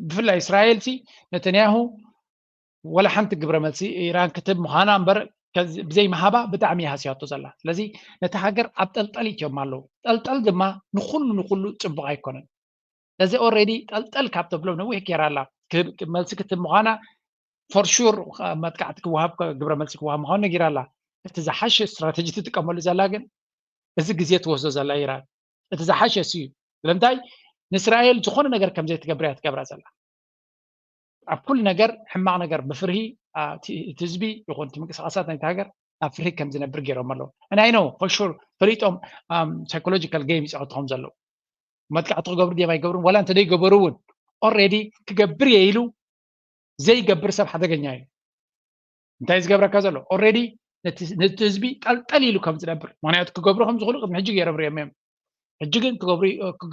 ብፍላይ እስራኤል ሲ ነተንያሁ ወላ ሓንቲ ግብረ መልሲ ኢራን ክትህብ ምዃና እምበር ብዘይ ምሃባ ብጣዕሚ እያ ሃስያቶ ዘላ። ስለዚ ነቲ ሃገር ኣብ ጠልጠል እትዮም ኣለዉ። ጠልጠል ድማ ንኹሉ ንኹሉ ፅቡቕ ኣይኮነን። ስለዚ ኦሬዲ ጠልጠል ካብ ተብሎም ነዊሕ ገይራ ኣላ። መልሲ ክትህብ ምዃና for sure መጥቃዕቲ ክወሃብ ግብረ መልሲ ክወሃብ ምዃኑ ነጊራ ኣላ። እቲ ዝሓሸ ስትራተጂ ትጥቀመሉ ዘላ ግን እዚ ግዜ ትወስዶ ዘላ ኢራን እቲ ዝሓሸ እሱ እዩ። ስለምንታይ ንእስራኤል ዝኾነ ነገር ከም ዘይትገብር እያ ትገብራ ዘላ። ኣብ ኩሉ ነገር ሕማቕ ነገር ብፍርሂ እቲ ህዝቢ ይኹን እቲ ምንቅስቃሳት ናይቲ ሃገር ኣብ ፍርሂ ከም ዝነብር ገይሮም ኣለዉ። And I know for sure ፈሊጦም psychological game ይፃወትኹም ዘለዉ። መጥቃዕቲ ክገብሩ ድዮም ኣይገብሩን ዋላ እንተደይገበሩ እውን ኦሬዲ ክገብር እየ ኢሉ ዘይገብር ሰብ ሓደገኛ እዩ። እንታይ ዝገብረካ ዘሎ ኦሬዲ ነቲ ህዝቢ ጠልጠል ኢሉ ከም ዝነብር ምክንያቱ ክገብሩ ከም ዝኽእሉ ቅድሚ ሕጂ ገይሮም ሪኦም እዮም። ሕጂ ግን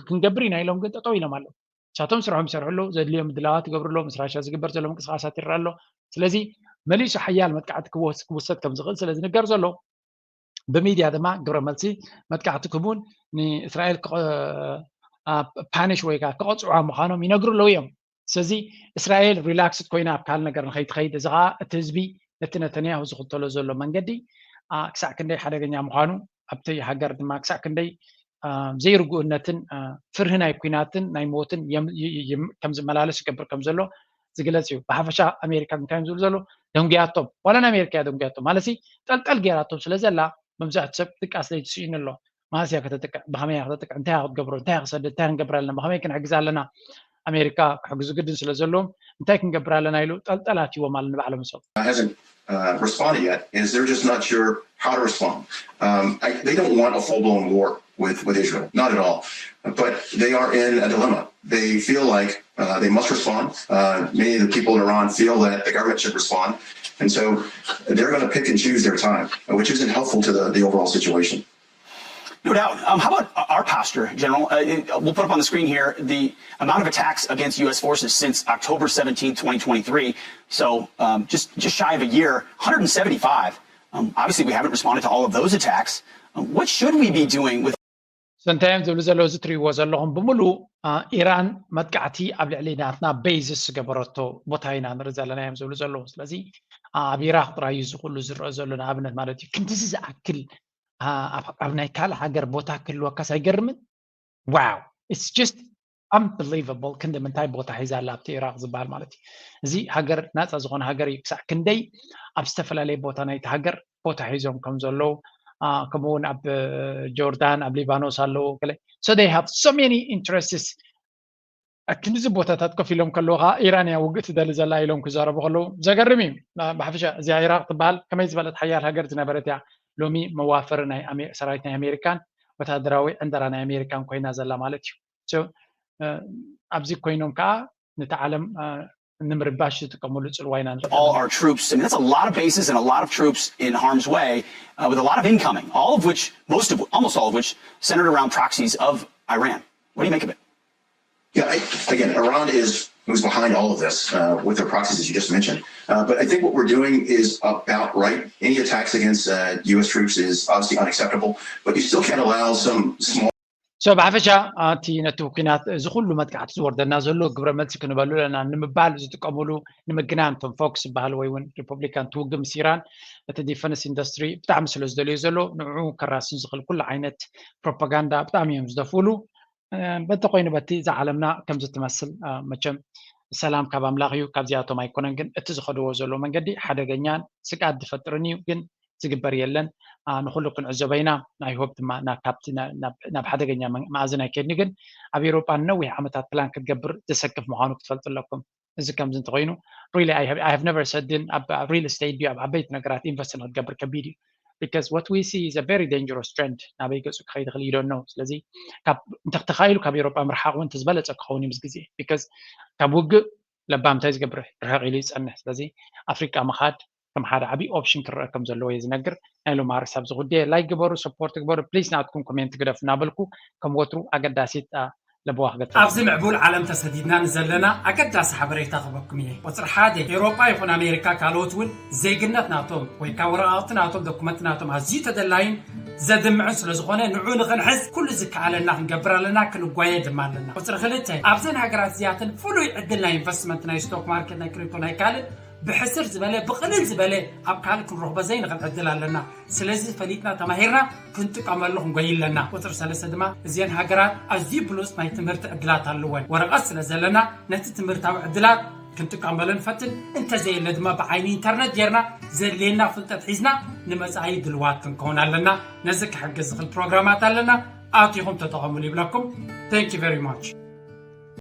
ክንገብር ኢና ኢሎም ግን ጠጠው ኢሎም ኣለዉ። ንሳቶም ስርሖም ይሰርሑ ኣለዉ። ዘድልዮም ምድላዋት ይገብሩ ኣለዉ። ምስ ራሻ ዝግበር ዘሎ ምንቅስቃሳት ይረኣ ኣሎ። ስለዚ መሊሱ ሓያል መጥቃዕቲ ክውሰድ ከም ዝኽእል ስለ ዝንገር ዘሎ ብሚድያ ድማ ግብረ መልሲ መጥቃዕቲ ክህቡን ንእስራኤል ፓኒሽ ወይ ከዓ ክቐፅዑ ምዃኖም ይነግሩ ኣለዉ እዮም። ስለዚ እስራኤል ሪላክስድ ኮይና ኣብ ካልእ ነገር ንኸይትኸይድ እዚ ከዓ እቲ ህዝቢ ነቲ ነተንያሁ ዝኽተሎ ዘሎ መንገዲ ክሳዕ ክንደይ ሓደገኛ ምዃኑ ኣብቲ ሃገር ድማ ክሳዕ ክንደይ ዘይርጉእነትን ፍርሂ ናይ ኩናትን ናይ ሞትን ከም ዝመላለስ ይገብር ከም ዘሎ ዝግለፅ እዩ። ብሓፈሻ ኣሜሪካ እንታይ እዮም ዝብሉ ዘለዉ ደንጉያቶም ዋላ ንኣሜሪካ እያ ደንጉያቶም ማለት ጠልጠል ገይራቶም ስለ ዘላ መብዛሕትኡ ሰብ ክትጥቃዕ ስለ ዝስኢኑ ኣሎ። መዓስ እያ ከተጥቅዕ? ብኸመይ እያ ከተጥቅዕ? እንታይ እያ ክትገብሮ? እንታይ እያ ክሰድድ? እንታይ ክንገብር ኣለና? ብኸመይ ክንሕግዝ ኣለና? ኣሜሪካ ክሕግዙ ግድን ስለ ዘለዎም እንታይ ክንገብር ኣለና ኢሉ ጠልጠል ኣትይዎም ኣሎ ንባዕሎም ሰብ። hasn't uh, responded yet is they're just not sure how to respond. Um, I, they don't want a full-blown war with, with Israel, not at all. But they are in a dilemma. They feel like uh, they must respond. Uh, many of the people in Iran feel that the government should respond. And so they're going to pick and choose their time, which isn't helpful to the, the overall situation. No doubt. Um, how about our posture, General? Uh, we'll put up on the screen here the amount of attacks against U S forces since October seventeenth, twenty twenty-three. So um, just, just shy of a year, one hundred seventy-five. Um, obviously, we haven't responded to all of those attacks. Um, what should we be doing with እንታይ እዮም ዝብሉ ዘለዉ? እዚ ትሪእዎ ዘለኹም ብምሉ ኢራን መጥቃዕቲ ኣብ ልዕሊ ናትና ቤዝስ ዝገበረቶ ቦታ ኢና ንርኢ ዘለና እዮም ዝብሉ ዘለዉ። ስለዚ ኣብ ኢራቅ ጥራይ እዩ ዝኩሉ ዝረአ ዘሎ ንኣብነት ማለት እዩ። ክንድዚ ዝኣክል ኣብ ናይ ካልእ ሃገር ቦታ ክህልወካስ ኣይገርምን? Wow, it's just unbelievable ክንዲ ምንታይ ቦታ ሒዛ ኣላ ኣብቲ ኢራቅ ዝበሃል ማለት እዩ። እዚ ሃገር ናፃ ዝኾነ ሃገር እዩ። ክሳዕ ክንደይ ኣብ ዝተፈላለየ ቦታ ናይቲ ሃገር ቦታ ሒዞም ከም ዘለዉ ከምኡ እውን ኣብ ጆርዳን ኣብ ሊባኖስ ኣለዉ። So they have so many interests። ክንድዚ ቦታታት ኮፍ ኢሎም ከለዉ ከዓ ኢራን እያ ውግእ ትደሊ ዘላ ኢሎም ክዛረቡ ከለዉ ዘገርም እዩ። ብሓፈሻ እዚኣ ኢራቅ ትበሃል ከመይ ዝበለት ሓያል ሃገር ዝነበረት እያ። ሎሚ መዋፈሪ ናይ ሰራዊት ናይ ኣሜሪካን ወታደራዊ ዕንደራ ናይ ኣሜሪካን ኮይና ዘላ ማለት እዩ። ኣብዚ ኮይኖም ከዓ ነቲ ዓለም ንምርባሽ ዝጥቀምሉ ፅልዋ ኢና ንርኢ ዘለና። All our troops, I mean, that's a lot of bases and a lot of troops in harm's way uh, with a lot of incoming, all of which, most of, almost all of which, centered around proxies of Iran. What do you make of it? Yeah, I, again, Iran is who's behind all of this uh, with the proxies that you just mentioned. Uh, but I think what we're doing is about right. Any attacks against uh, U S troops is obviously unacceptable, but you still can't allow some small so ብሓፈሻ እቲ ነቲ ኩናት እዚ ኩሉ መጥቃዕቲ ዝወርደና ዘሎ ግብረ መልሲ ክንበሉ ኣለና ንምባል ዝጥቀምሉ ንምግናን እቶም ፎክስ ዝበሃል ወይ እውን ሪፐብሊካን ትውግም ሲራን እቲ ዲፈንስ ኢንዱስትሪ ብጣዕሚ ስለ ዝደልዮ ዘሎ ንዕኡ ከራስን ዝኽእል ኩሉ ዓይነት ፕሮፓጋንዳ ብጣዕሚ እዮም ዝደፍእሉ በቲ ኮይኑ በቲ እዛ ዓለምና ከምዚ ትመስል መቸም ሰላም ካብ ኣምላኽ እዩ ካብዚኣቶም ኣይኮነን ግን እቲ ዝኸድዎ ዘሎ መንገዲ ሓደገኛን ስጋት ዝፈጥርን እዩ ግን ዝግበር የለን ንኩሉ ክንዕዘቦ ኢና ናይ ሆፕ ድማ ካብቲ ናብ ሓደገኛ መኣዝን ኣይከድኒ ግን ኣብ ኤሮጳ ንነዊሕ ዓመታት ፕላን ክትገብር ዘሰክፍ ምዃኑ ክትፈልጡ ኣለኩም እዚ ከምዚ እንተኮይኑ really I have, I have never said ግን ኣብ real estate ድዩ ኣብ ዓበይቲ ነገራት ኢንቨስት ንክትገብር ከቢድ እዩ because what we see is a very dangerous trend ናበይ ገፁ ክኸይድ ይኽእል you don't know ስለዚ እንተተኻኢሉ ካብ ኤሮጳ ምርሓቅ እውን ዝበለፀ ክኸውን እዩ ምስ ግዜ because ካብ ውግእ ለባም እንታይ ዝገብር ርሕቕ ኢሉ ይፀንሕ ስለዚ ኣፍሪቃ ምኻድ ከም ሓደ ዓብዪ ኦፕሽን ክረአ ከም ዘለዎ እየ ዝነግር ናይ ሎማ ርእሲ ኣብዚ ጉዳይ ላይክ ግበሩ ሰፖርት ግበሩ ፕሊስ ናትኩም ኮሜንት ግደፉ እናበልኩ ከም ወትሩ ኣገዳሲት ለበዋ ክገጽ ኣብዚ ምዕቡል ዓለም ተሰዲድና ንዘለና ኣገዳሲ ሓበሬታ ክበኩም እየ ቁፅሪ ሓደ ኤውሮጳ ይኹን ኣሜሪካ ካልኦት እውን ዜግነት ናቶም ወይ ካብ ወረቃቅቲ ናቶም ዶኩመንት ናቶም ኣዝዩ ተደላይን ዘድምዕን ስለዝኾነ ንዑ ንኽንሕዝ ኩሉ ዝከኣለና ክንገብር ኣለና ክንጓየ ድማ ኣለና ቁፅሪ ክልተ ኣብዘን ሃገራት እዚኣተን ፍሉይ ዕድል ናይ ኢንቨስትመንት ናይ ስቶክ ማርኬት ናይ ክሪፕቶ ናይ ካልእ ብሕስር ዝበለ ብቕልል ዝበለ ኣብ ካልእ ክንረኽቦ ዘይንኽእል ዕድል ኣለና ስለዚ ፈሊጥና ተማሂርና ክንጥቀመሉ ክንጎይ ኣለና ቁፅሪ ሰለስተ ድማ እዚአን ሃገራት ኣዝዩ ብሉፅ ናይ ትምህርቲ ዕድላት ኣለወን ወረቐት ስለ ዘለና ነቲ ትምህርታዊ ዕድላት ክንጥቀመሉ ንፈትን እንተዘየለ ድማ ብዓይኒ ኢንተርነት ጌርና ዘድልየና ፍልጠት ሒዝና ንመፃኢ ድልዋት ክንከውን ኣለና ነዚ ክሕግዝ ዝኽእል ፕሮግራማት ኣለና ኣቲኹም ተጠቐሙሉ ይብለኩም thank you very much